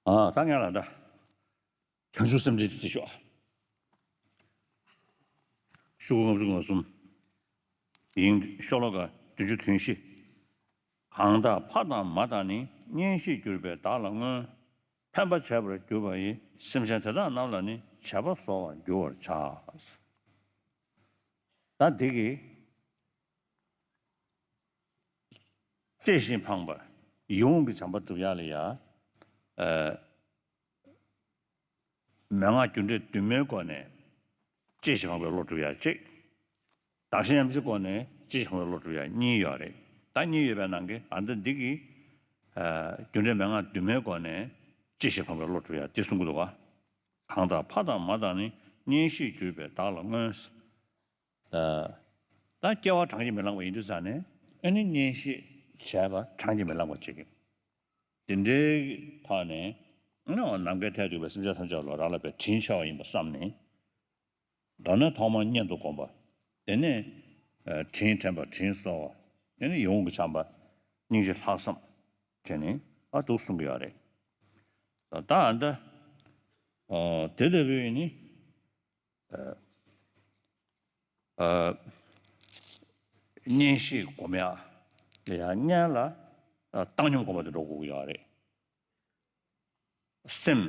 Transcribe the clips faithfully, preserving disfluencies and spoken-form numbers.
ཨ་ད་ངས་ལ་ད་བྱང་ཆུབ་སེམས་འགྲེལ་ཅིག་ཞུ། ཤོག་ལྔ་བཅུ་ང་གསུམ། དབྱིངས་ཤོ་ལོ་ཀ་བདུན་ཅུ་དོན་བཞི། གང་དག་ཕ་དང་མ་དང་ནི། གཉེན་བཤེས་གྱུར་པས་བདག་ལ་མངོན། ཕན་པ་བྱས་པར་གྱུར་པ་ཡིས། སེམས་ཅན་དེ་དག་རྣམས་ལ་ནི། བྱེད་པ་གཟོ་བར་འགྱུར་བར་བྱ། ད་འདི་གི་གཅེས་ཤིང་ཕངས་པ། ཡིད་འོང་གི་བྱམས་པ་སྒྲུབ་ཡག་ལ་ཡ། ཨ། མན་ངག་རྒྱུ་འབྲས་བདུན་མའི་སྒོ་ནས་གཅེས་ཤིང་ཕངས་པའི་བློ་སྒྲུབ་ཡག་གཅིག། བདག་གཞན་མཉམ་བརྗེའི་སྒོ་ནས་གཅེས་ཤིང་ཕངས་པའི་བློ་སྒྲུབ་ཡག་གཉིས་ཡོད་རེད། ད་གཉིས་ཡོད་པའི་ནང་གི་ཨ་འདི་འདི་གི་ཨ་རྒྱུ་འབྲས་མན་ངག་བདུན་མའི་སྒོ་ནས་གཅེས་ཤིང་ཕངས་པའི་བློ་སྒྲུབ་ཡག་འདི་གསུང་གི་འདུག་ག། གང་དག་ཕ་དང་མ་དང་ནི། གཉེན་བཤེས་གྱུར་པས་བདག་ལ་མངོན། ད་ད་སྐྱེ་བ་བགྲང་གིས་མི་ལང་བ་ཡིན་དུས་ཙང་ནས་ཨ་ནི་གཉེན་བཤེས་བྱས་པ་བགྲང་གིས་མི་ལང་བ་ཅིག་ཡིན། དེ་འདྲའི་ཐོག་ནས་ཨ་ནི་ནམ་མཁའི་མཐས་གཏུགས་པའི་སེམས་ཅན་ཐམས་ཅད་ལ་རང་ལ་བའི་དྲིན་ཆེ་བ་ཡིན་པ་བསམ་ནས། མདོར་ན་ཐོག་མར་གཉེན་དུ་བསྒོམ་པ། དེ་ནས་ཨ་དྲིན་དྲན་པ་དྲིན་གཟོ་བ། དེ་ནས་ཡིད་འོང་གི་བྱམས་པ། སྙིང་རྗེ་ལྷག་བསམ་བྱས་ནས་ཨ་འདུག་གསུང་གི་ཡོད་རེད། ད་ད་ཨ་ད་ཨ་དེ་ལྟ་བུའི་ནི། ཨ། གཉེན་བཤེས་སྒོམ་ཡག་ལ་ཡང་གཉེན་ལ་ཨ་བཏང་སྙོམས་སྒོམ་པ་དེ་འགྲོ་དགོས་ཀྱི་ཡོད་རེད། སེམས་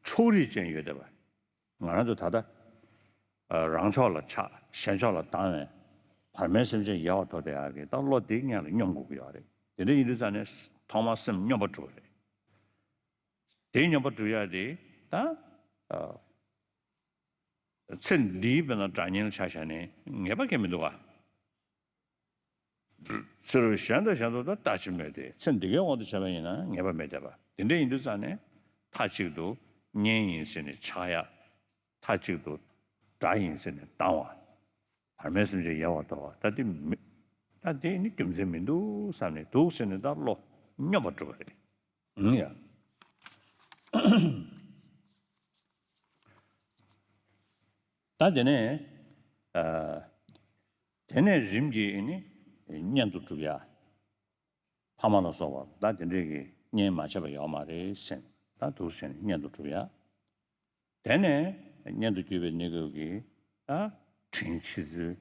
ཕྱོགས་རིས་ཅན་ཡོད་བསྡད་པ། ང་རང་ཚོ་ད་ལྟ་ཨ་རང་ཕྱོགས་ལ་ཆགས་གཞན་ཕྱོགས་ལ་སྡང་བའི་བར་མའི་སེམས་ཅན་ཡལ་བར་དོར་བསྡད་ཡག་གི་ད་བློ་དེ་གཉེན་ལ་སྙོམས་དགོས་ཀྱི་ཡོད་རེད། དེ་འདྲ་ཡིན་དུས་ཙང་ནས་ཐོག་མར་སེམས་སྙོམས་པར་འགྲོ་བ་རེད། དེའི་སྙོམས་པར་འགྲོ་ཡག་དེ་ད་ཨ། ཚེ་འདིའི་དཔེར་ན་དགྲ་གཉེན་ལ་ཆ་བཞག་ནས་ངེས་པ་གང་ཡང་མི་འདུག་ག། ཚེ་རབས་གཞན་དང་གཞན་དུ་ད་ལྟ་ཅི་སྨོས་ཏེ་ཚེ་འདི་གའི་དབང་དུ་བྱས་པ་ཡིན་ན་ངེས་པ་མེད་བསྡད་པ། དེ་འདྲ་ཡིན་དུས་ཙང་ནས་མཐའ་གཅིག་ཏུ་གཉེན་ཡིན་ཟེར་ནས་ཆགས་ཡག། མཐའ་གཅིག་ཏུ་དགྲ་ཡིན་ཟེར་ནས་སྡང་བ། བར་མའི་སེམས་ཅན་ཡལ་བར་དོར་བ། ད་དེ་མི་ད་དེ་ནི་རྒྱུ་མཚན་མི་འདུག་བསམ་ནས་འདུག་ཟེར་ནས་ད་བློ་སྙོམས་པར་འགྲོ་བ་རེད། ཨང་ཡ། ད་དེ་ནས་ཨ། དེ་ནས་རིམ་གྱིས་ནི་གཉེན་དུ་སྒྲུབ་ཡ། ཕ་མ་ལ་སོགས་པ་ད་དེ་འདྲས་ཀྱི་གཉེན་མ་བྱས་པ་ཡོད་མ་རེད་ཟེར་ད་འདུག་ཟེར་ནས་གཉེན་དུ་སྒྲུབ་ཡ། དེ་ནས་གཉེན་དུ་གྱུར་པའི་གནས་སྐབས་ཀྱི་ད་དྲིན་ཆེ་ཚུལ།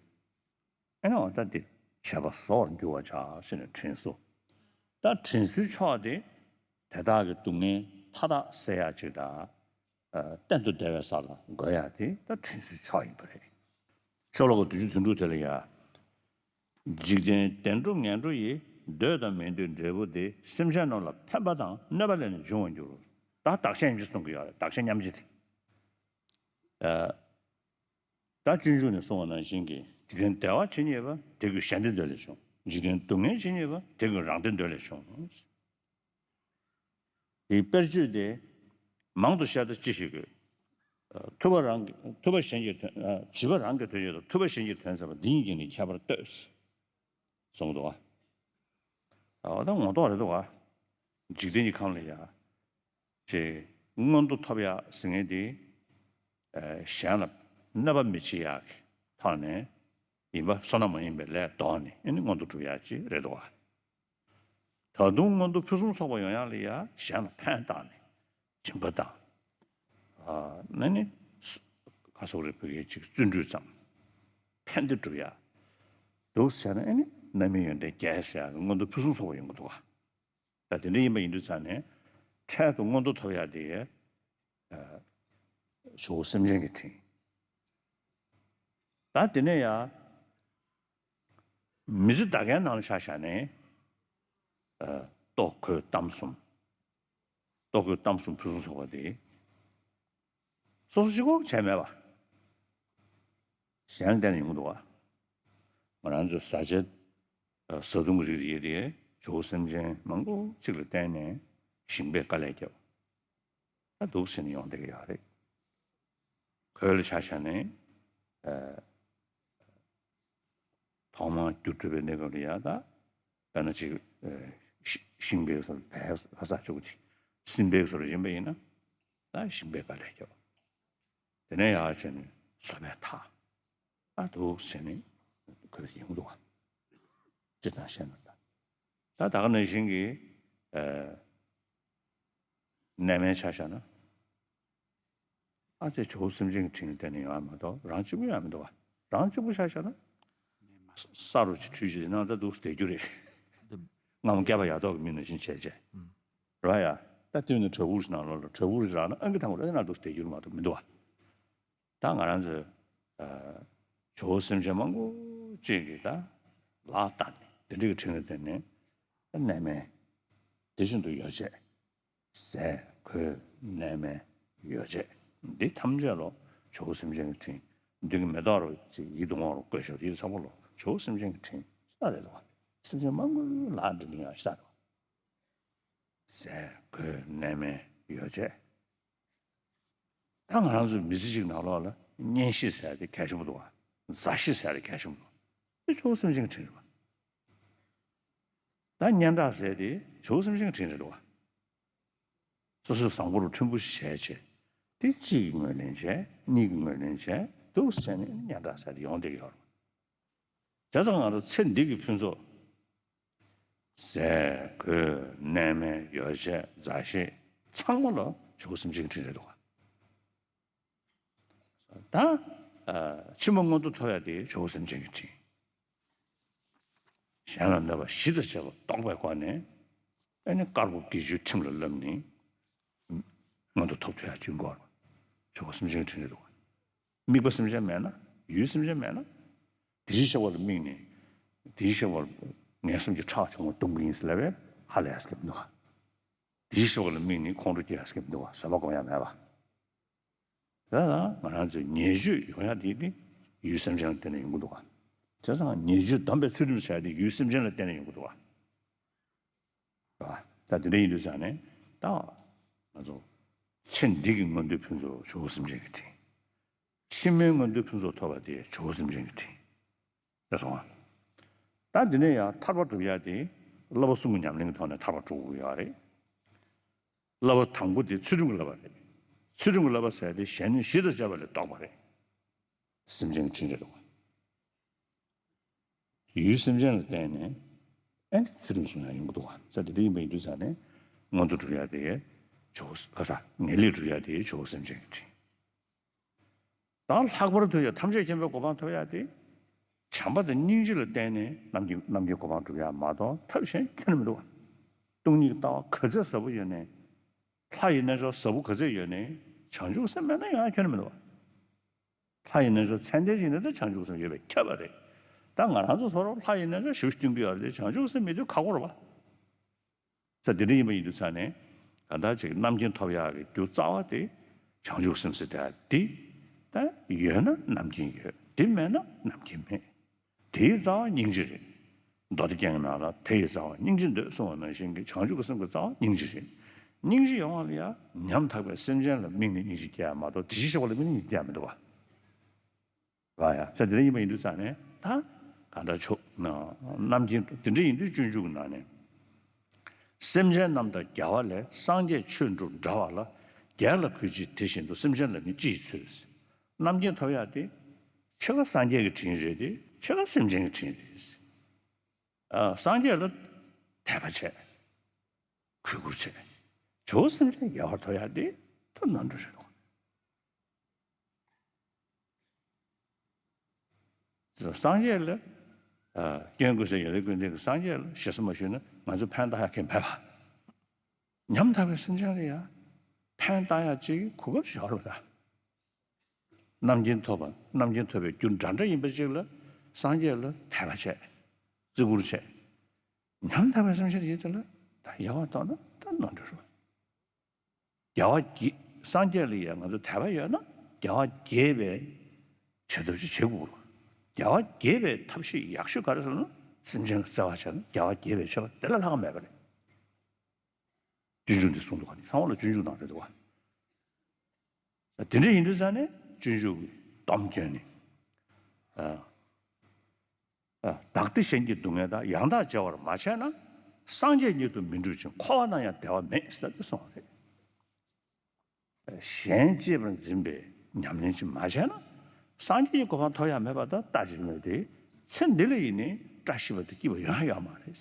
ཨེ་ནས་འོ་ད་འདི་བྱས་པ་གཟོ་བར་འགྱུར་བར་བྱ་ཟེར་ནས་དྲིན་གཟོ། ད་དྲིན་གཟོའི་མཆོག་དེ་དེ་དག་གི་སྡུག་བསྔལ་མཐའ་དག་སེལ་ཡག་ཅིག་དང་། གཏན་དུ་བདེ་བའི་ས་ལ་འགོད་ཡག་དེ་ད་དྲིན་གཟོའི་མཆོག་ཡིན་པ་རེད། ཤོ་ལོ་ཀ་བདུན་ཅུ་དོན་དྲུག་དེ་ལ་ཡ། འཇིག་རྟེན་བདེ་འགྲོ་ངན་འགྲོ་ཡི། འདོད་དང་མི་འདོད་འབྲས་བུ་དེ། སེམས་ཅན་རྣམས་ལ་ཕན་པ་དང་། གནོད་པ་ལས་ནི་འབྱུང་བར་འགྱུར་རོ། ད་བདག་གཞན་མཉམ་བརྗེ་གསུང་གི་ཡོད་རེད། བདག་གཞན་མཉམ་བརྗེ་དེ། ད་སྤྱོད་འཇུག་ནས་གསུངས་པ་ནང་བཞིན་གྱི་འཇིག་རྟེན་བདེ་བ་ཇི་སྙེད་པ། དེ་ཀུན་གཞན་བདེ་འདོད་ལས་བྱུང་། འཇིག་རྟེན་སྡུག་བསྔལ་ཇི་སྙེད་པ། དེ་ཀུན་རང་བདེ་འདོད་ལས་བྱུང་། དེའི་དཔེར་བརྗོད་དེ་མང་དུ་བཤད་ད་ཅི་ཞིག་དགོས། ཐུབ་པ་རང་གི་ཐུབ་པ་གཞན་གྱི་དོན་བྱིས་པ་རང་གི་དོན་བྱེད་དང་ཐུབ་པ་གཞན་གྱི་དོན་བྱེད་པ་འདི་གཉིས་ཀྱིས་ནི་ཁྱད་པར་ལྟོས། གསུངས་འདུག་བ། ད་ངོ་ཐོག་རེད་འདུག་བ། འཇིག་རྟེན་གྱི་ཁམས་ལ་ཡ། ཅེས་མངོན་མཐོ་ཐོབ་ཡག་ཟེར་མཁན་དེ། གཞན་ལ་གནོད་པ་མི་བྱེད་ཡག་གི་ཐོག་ནས་ཡིན་པ་བསོད་ནམས་མ་ཡིན་པའི་ལས་ལྡོག་ནས་ཨ་ནི་མངོན་མཐོ་སྒྲུབ་ཡག་ཅིག་རེད་འདུག་བ། ད་དུང་མངོན་མཐོ་ཕུན་སུམ་ཚོགས་པ་ཡོང་ཡག་ལ་ཡ་གཞན་ལ་ཕན་བཏགས་ནས་སྦྱིན་པ་དང་། ཨ་ནི་ཁ་སོག་རེ་བོད་སྐད་ཅིག་བརྩོན་འགྲུས་ཙམ་ཕན་བདེ་སྒྲུབ་ཡག་འདུག་ཟེར་ན་ཨ་ནི་རྣམ་སྨིན་ཡོན་ཏན་རྒྱས་ཟེར་ཡག་གི་མངོན་མཐོ་ཕུན་སུམ་ཚོགས་པ་ཡོང་གི་འདུག་བ། ད་དེ་འདྲ་ཡིན་པ་ཡིན་དུས་ཙང་ནས་འཕྲལ་དུ་མངོན་མཐོ་ཐོབ་ཡག་དེ་ཨ་ཇོ་བོ་སེམས་ཅན་གྱི་དྲིན། ད་དེ་ནས་ཡང་མི་ཚེ་ཟླ་བའི་ནང་ལ་ཆ་བཞག་ནས་ཨ་ལྟོ་གོས་གཏམ་གསུམ། ལྟོ་གོས་གཏམ་གསུམ་ཕུན་སུམ་ཚོགས་པ་དེ། སོ་སོ་གཅིག་པོ་བྱས་མེད་པ། གཞན་ལ་བརྟེན་ནས་ཡོང་གི་འདུག་བ། ང་རང་ཚོའི་བཟའ་བཅའ་བཟའ་བཏུང་གི་རིགས་དེ་ཡོད་དེ་ཇོ་བོ་སེམས་ཅན་མང་པོ་གཅིག་ལ་བརྟེན་ནས་ཞིང་པས་དཀའ་ལས་བརྒྱབ། ད་འདུག་ཟེར་ནས་ཡོང་བསྡད་ཀྱི་ཡོད་རེད། གོས་ལ་ཆ་བཞག་ནས་ཨ། ཐོག་མར་རྒྱུ་སྤྲུལ་པའི་གནས་སྐབས་ལ་ཡ་ད། དཔེར་ན་ཅིག་ཨེ་ཤི་ཤིང་པའི་སོར་བས་ཧ་ས་ཆོག་གི་སྲིན་པའི་སོར་བཞིན་པ་ཡིན་ན། ད་ཤིང་པའི་དཀའ་ལས་རྒྱབ། དེ་ནས་ཡར་བྱས་ནས་བཟོ་པའི་མཐའ། ད་འདུག་ཟེར་ནས་གོས་ཡོང་འདུག་བ། ཅི་ལྟར་བཤད་ན་ད། ད་ད་ག་ནང་བཞིན་གྱི་ཨེ། གནས་མལ་ཆ་བཞག་ན། ཨ་ཙི་ཇོ་བོ་སེམས་ཅན་གྱི་ཁྲིམས་ལ་བརྟེན་ནས་ཡོང་ཡ་མ་གཏོགས་རང་གཅིག་པུ་ཡོང་ཡ་མི་འདུག་བ། རང་གཅིག་པུ་ཆ་བཞག་ན། ས་རུ་ཅིག་ཁྲུས་ཅིག་ནང་ད་འདུག་བསྡད་རྒྱུ་རེད། སྔ་མོ་བསྐལ་པ་ཡ་ཐོག་གི་མི་ནང་བཞིན་བྱས་བྱས། ར་ཡ། ད་དུས་ནི་བྲག་ཕུག་ཞིག་ནང་ལོགས་ལ་བྲག་ཕུག་ཞིག་རག་ན་ཨང་ཀི་ཐང་པོ་ད་ནང་འདུག་བསྡད་རྒྱུ་རེད་མ་གཏོགས་མི་འདུག་བ། ད་ང་རང་ཚོས་ཇོ་བོ་སེམས་ཅན་མང་པོ་ཅིག་གིས་ད་ལག་བསྟར་ནས་དེ་འདྲ་གི་ཁྲིམས་ལ་བརྟེན་ནས་ད་གནས་མལ་དེ་བཞིན་དུ་ཡོ་བྱད། ཟས་གོས་གནས་མལ་ཡོ་བྱད་འདི་ཐམས་ཅད་ལོ་ཇོ་བོ་སེམས་ཅན་གྱི་ཁྲིམས། མདུན་གྱི་མེ་ཏོག་རོ་ཅིག་ཡིད་དུ་འོང་བར་བཀོད་ཞོར་དེའི་ཚབ་པོ་ལོ་ཇོ་བོ་སེམས་ཅན་གྱི་ཁྲིམས་ཤ་སྟག་རེད་དོ། སེམས་ཅན་མང་པོའི་ལག་འདི་ནི་ཡང་ཤ་སྟག་རེད། ཟས་གོས་གནས་མལ་ཡོ་བྱད། ད་ང་རང་ཚོའི་མི་ཚེ་གཅིག་ནང་ལོགས་ལ་གཉེན་བཤེས་ཟེར་ཡ་དེ་གལ་ཆེན་པོ་འདུག་བ། མཛའ་བཤེས་ཟེར་ཡ་དེ་གལ་ཆེན་པོ་འདུག་དེ་ཇོ་བོ་སེམས་ཅན་གྱི་ཁྲིམས་རེད་བ། ད་སྙན་གྲགས་ཟེར་ཡ་དེ་ཇོ་བོ་སེམས་ཅན་གྱི་ཁྲིམས་རེད་འདུག་བ། སོ་སོའི་བཟང་པོ་རུ་ཕྲན་བུ་ཞིག་བྱས་བྱས། དེ་གཅིག་གིས་ངོས་ལེན་བྱས་གཉིས་ཀྱིས་ངོས་ལེན་བྱས་འདུག་ཟེར་ནས་སྙན་གྲགས་ཟེར་ཡ་དེ་ཡོང་བསྡད་ཀྱི་ཡོད་རེད། བྱས་ཙང་ང་ཚོ་ཚེ་འདི་གི་ཕུན་ཚོགས། ཟས་གོས་གནས་མལ་ཡོ་བྱད་མཛའ་བཤེས་ཚང་མ་ལ་ཇོ་བོ་སེམས་ཅན་གྱི་ཁྲིམས་རེད་འདུག་བ། ད་ཨ་ཕྱི་མ་མངོན་མཐོ་ཐོབ་ཡ་དེ་ཇོ་བོ་སེམས་ཅན་གྱི་ཁྲིམས། གཞན་ལ་གནོད་པ་བཞི་དང་བཅས་པ་ལྡོག་པའི་སྒོ་ནས་ཨེ་ནི་དཀར་པོ་དགེ་བཅུའི་ཁྲིམས་ལ་བསླབས་ནས་མངོན་མཐོ་ཐོབ་ཐུབ་ཡ་བྱུང་དགོས་རེད། ཇོ་བོ་སེམས་ཅན་གྱི་ཁྲིམས་རེད་འདུག་བ། དམིགས་པ་སེམས་ཅན་མེད་ན། ཡུལ་སེམས་ཅན་མེད་ན། དེ་བཞིན་གཤེགས་པ་ལ་དམིགས་ནས། དེ་བཞིན་གཤེགས་པ་ངན་སེམས་ཀྱི་ཁྲག་ཕྱུང་བ་གཏོང་གི་ཡིན་ཟེར་ལབ་པས་ཧ་ལས་ཡ་ཟེར་གྱི་མི་འདུག་ག་དེ་བཞིན་གཤེགས་པ་ལ་དམིགས་ནས་ཁོང་ཁྲོ་སྐྱེ་ཡ་ཟེར་གྱི་མི་འདུག་ག་བཟོད་པ་སྒོམ་ཡ་མེད་པ། དེ་ལ་ང་རང་ཚོས་ཉེས་སྤྱོད་ཡོང་ཡ་དེ་ནི་ཡུལ་སེམས་ཅན་ལ་བརྟེན་ནས་ཡོང་གི་འདུག་ག་བྱས་ཙང་ཉེས་སྤྱོད་སྡོམ་པའི་ཚུལ་ཁྲིམས་ཟེར་ཡ་དེ་ཡུལ་སེམས་ཅན་ལ་བརྟེན་ནས་ཡོང་གི་འདུག་ག་རེད་བ། ད་དེ་འདྲ་ཡིན་དུས་ཙང་ནས་ད་ང་ཚོ་ཚེ་འདི་གི་མངོན་མཐོའི་ཕུན་ཚོགས་ཇོ་བོ་སེམས་ཅན་གྱི་ཁྲིམས། ཕྱི་མའི་མངོན་མཐོའི་ཕུན་ཚོགས་ཐོབ་པ་དེ་ཇོ་བོ་སེམས་ཅན་གྱི་ཁྲིམས་རེད་སོང་ང་། ད་འདི་ནས་ཡང་ཐར་པ་སྒྲུབ་ཡ་དེ་བསླབ་པ་གསུམ་གྱི་ཉམས་ལེན་གྱི་ཐོག་ནས་ཐར་པ་སྒྲུབ་དགོས་ཡོད་རེད། བསླབ་པ་དང་པོ་དེ་ཚུལ་ཁྲིམས་ཀྱི་བསླབ་པ་རེད། ཚུལ་ཁྲིམས་ཀྱི་བསླབ་པ་ཟེར་དེ་གཞན་གཞི་དང་བཅས་པ་ལས་ལྡོག་པ་རེད། སེམས་ཅན་གྱི་ཁྲིམས་རེད་འདུག་ག་ཡུལ་སེམས་ཅན་ལ་བརྟེན་ནས་ཨེ་ཚུལ་ཁྲིམས་སྲུང་ཡ་ཡོང་གི་འདུག་ག་ས་དེ་འདྲ་ཡིན་པ་ཡིན་དུས་ཙང་ནས་མངོན་མཐོ་སྒྲུབ་ཡ་དེ་ཇོ་བོ་ཁ་ས་ངེས་ལེགས་སྒྲུབ་ཡ་དེ་ཇོ་བོ་སེམས་ཅན་གྱི་ཁྲིམས། དང་ལྷག་པར་དུ་ཡང་ཐམས་ཅད་མཁྱེན་པའི་གོ་འཕང་ཐོབ་ཡ་དེ། བྱམས་པ་དང་སྙིང་རྗེ་ལ་བརྟེན་ནས་རྣམ་མཁྱེན་རྣམ་མཁྱེན་གོ་འཕང་སྒྲུབ་ཡ་མ་གཏོགས་ཐབས་གཞན་ཁྱོན་ནས་མི་འདུག་བ། སྟོང་ཉིད་ཀྱི་ལྟ་བ་ག་ཚད་ཟབ་པོ་ཡོད་ནའི། ལྷ་ཡི་རྣལ་འབྱོར་ཟབ་པོ་ག་ཚད་ཡོད་ནའི་བྱང་ཆུབ་སེམས་མེད་ན་ཡང་ཁྱོན་ནས་མི་འདུག་བ། ལྷ་ཡི་རྣལ་འབྱོར་ཚད་ལྡན་ཞིག་ནི་ད་བྱང་ཆུབ་སེམས་ཡོད་པས་ཁྱབ་པ་རེད། ད་ང་རང་ཚོ་ཚོར་ལྷ་ཡི་རྣལ་འབྱོར་ཞིབ་སྟོན་གྱི་ཡོད་རེད་བྱང་ཆུབ་སེམས་མེད་དུས་ཁག་པོ་རེད་བ། ས་དེ་འདྲ་ཡིན་པ་ཡིན་དུས་ཙང་ནས་གང་ལྟར་ཅིག་རྣམ་མཁྱེན་ཐོབ་ཡག་གི་རྒྱུ་རྩ་བ་དེ་བྱང་ཆུབ་སེམས་ཟེར་དེ་འདི་ད་ཡོད་ན་རྣམ་མཁྱེན་ཡོད་དེ་མེད་ན་རྣམ་མཁྱེན་མེད། དེའི་རྩ་བ་སྙིང་རྗེ་རེད། མདོ་སྡེ་རྒྱན་གྱི་ནང་ལ་དེ་ཡི་རྩ་བ་སྙིང་རྗེ་འདོད་གསུངས་པ་ནང་བཞིན་གྱི་བྱང་ཆུབ་ཀྱི་སེམས་ཀྱི་རྩ་བ་སྙིང་རྗེ་རེད། སྙིང་རྗེ་ཡོང་བ་ལ་ཡང་ཉམ་ཐག་པའི་སེམས་ཅན་ལ་དམིགས་ནས་སྙིང་རྗེ་སྐྱེ་ཡ་མ་གཏོགས་དེ་བཞིན་གཤེགས་པ་ལ་དམིགས་ནས་སྙིང་རྗེ་སྐྱེ་ཡ་མི་འདུག་བ། ར་ཡ་ས་དེ་འདྲ་ཡིན་པ་ཡིན་དུས་ཙང་ནས་ད་ག་འདྲ་ཆོག་ན་རྣམ་མཁྱེན་དེ་འདྲ་ཡིན་དུས་སྤྱོད་འཇུག་གི་ནང་ནས། སེམས་ཅན་རྣམས་དང་རྒྱལ་བ་ལས། སངས་རྒྱས་ཆོས་འགྲུབ་འདྲ་བ་ལ། རྒྱལ་ལ་གུས་ཕྱིར་དེ་བཞིན་དུ། སེམས་ཅན་ལ་ནི་ཅི་ཡི་ཚུལ། རྣམ་མཁྱེན་ཐོབ་ཡག་དེ་ཕྱེད་ཀ་སངས་རྒྱས་ཀྱི་དྲིན་རེད་དེ་ཕྱེད་ཀ་སེམས་ཅན་གྱི་དྲིན་རེད། ཨ་སངས་རྒྱས་ལ་དད་པ་བྱས། གུས་བཀུར་བྱས། ཇོ་བོ་སེམས་ཅན་རྒྱལ་བ་ཐོབ་ཡག་དེ་ད་ནོར་འཁྲུལ་རེད་དོ། སངས་རྒྱས་ལ་ཨ་སྐྱོན་ཀུན་ཟད་ཡོན་ཏན་ཀུན་ལྡན་གྱི་སངས་རྒྱས་ལ་ཞེ་ས་མ་ཞུས་ན་ང་ཚོ་ཕན་བཏགས་ཡག་གང་ཡང་མེད་པ། ཉམ་ཐག་པའི་སེམས་ཅན་ལ་ཡང་ཕན་བཏགས་ཡག་ཅིག་གོ་སྐབས་ཤོར་བ་དང་། རྣམ་མཁྱེན་ཐོབ་པ་རྣམ་མཁྱེན་ཐོབ་པའི་རྒྱུ་འདྲ་འདྲ་ཡིན་པ་ཅིག་ལ་སངས་རྒྱས་ལ་དད་པ་བྱས། བརྩི་བཀུར་བྱས། ཉམ་ཐག་པའི་སེམས་ཅན་ཡིན་ཚེ་ལ་ད་ཡལ་བར་རྟོགས་ན་ད་ནོར་འཁྲུལ་རེད། རྒྱལ་བ་དགྱེས། སངས་རྒྱས་ལ་ཡང་ང་ཚོ་དད་པ་ཡོད་ན་རྒྱལ་བ་དགྱེས་པའི་བྱ་ཐབས་ཤིག་བྱེད་དགོས་རེད། རྒྱལ་བ་དགྱེས་པའི་ཐབས་ཤེས་ཡག་ཤོས་ག་རེ་ཟེར་ན་སེམས་ཅན་ལ་བརྩེ་བ་བྱས་ན་རྒྱལ་བ་དགྱེས་པའི་ཆོས་པ་དེ་ལས་ལྷག་མེད་པ་རེད། སྤྱོད་འཇུག་འདི་གསུངས་འདུག་ག་ནི་ཚང་མ་ལ་སྤྱོད་འཇུག་ནང་རེད་འདུག་ག་དེ་འདྲ་ཡིན་དུས་ཙང་ནས་སྤྱོད་འཇུག་གི་སྡོམ་སྐྱོན་ནི། ཨ། ཨ། བདག་བདེ་གཞན་གྱི་སྡུག་བསྔལ་དག་ཡང་དག་བརྗེ་བར་མ་བྱས་ན། སངས་རྒྱས་ཉིད་དུ་མི་འགྲུབ་ཅིང་། འཁོར་བ་ན་ཡང་བདེ་བ་མེད་ཟེར་ཏེ་གསུངས་པ་རེད། གཞན་གཅེས་པར་འཛིན་པའི་ཉམས་ལེན་ཅིག་མ་བྱས་ན། སངས་རྒྱས་ཀྱི་གོ་འཕང་ཐོབ་ཡ་མེད་པ་དང་ལྟ་ཅི་སྨོས་ཏེ། ཚེ་འདི་ལ་ཡིན་ནའི་བཀྲ་ཤིས་པ་དང་སྐྱིད་པ་ཡོང་ཡ་ཡོད་མ་རེད།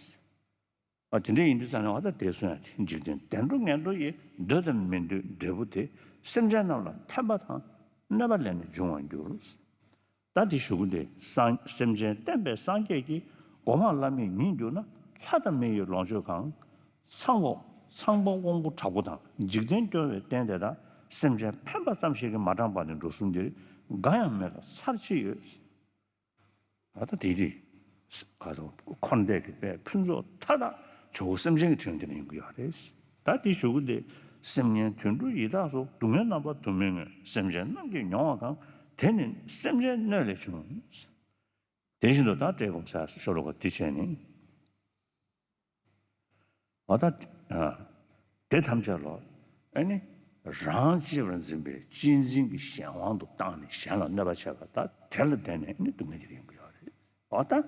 ཨ་དེ་འདྲ་ཡིན་དུས་ཙང་ནས་ཨ་ད་དེ་སོང་ཡ་དེ་འཇིག་རྟེན་བདེ་འགྲོ་ངན་འགྲོ་ཡི་འདོད་དང་མི་འདོད་འབྲས་བུ་དེ་སེམས་ཅན་རྣམས་ལ་ཕན་པ་དང་གནོད་པ་ལས་ནས་འབྱུང་བར་འགྱུར། ད་འདི་གཞུག་གུ་འདི་སངས་སེམས་ཅན་བསྟན་པའི་སངས་རྒྱས་ཀྱིས་སྒོ་མང་བླ་མེད་ཉིད་གྱུར་ན་ལྷ་དང་མི་ཡི་ལོངས་སྤྱོད་གང་། ཚངས་པ་ཚངས་པ་དབང་པོ་དྲག་པོ་དང་འཇིག་རྟེན་སྐྱོང་བའི་རྟེན་དེ་དག་སེམས་ཅན་ཕན་པ་ཙམ་ཞིག་གིས་མ་དྲངས་པ་ནི་འགྲོ་གསུམ་འདིར་འགའ་ཡང་མེད་པ་ཚར་ཅི་ཡོད། ད་ལྟ་དེ་དེ་ག་དང་འཁོར་འདས་ཀྱི་དཔལ་ཕུན་ཚོགས་མཐའ་དག་ཇོ་བོ་སེམས་ཅན་གྱི་དྲིན་དེ་ནས་ཡོང་གི་ཡོད་རེད། ད་དེ་གཞུག་གུ་དེ་སེམས་ངན་དུད་འགྲོ་ཡི་དྭགས་སོགས་སྡུག་བསྔལ་རྣམ་པ་དུ་མའི་ངོས་སེམས་ཅན་རྣམས་ཀྱིས་མྱོང་བ་གང་། དེ་ནི་སེམས་ཅན་གནོད་ལས་བྱུང་། དེ་བཞིན་དུ་ད་བཀྲེས་སྐོམ་ཟ་ཤོ་ལོ་ཀ་དེ་བྱས་ནས། འོ་ད། དེ་ཐམས་ཅད་ལོ། ཨ་ནི། རང་གཅེས་པར་འཛིན་པའི་གཅེས་འཛིན་གྱི་གཞན་དབང་དུ་བཏང་ནས་གཞན་ལ་གནོད་པ་བྱས་པ་ད་དེ་ལ་བརྟེན་ནས་ཨ་ནི་སྡུག་བསྔལ་དེ་ཡོང་གི་ཡོད་རེད། འོ་ད།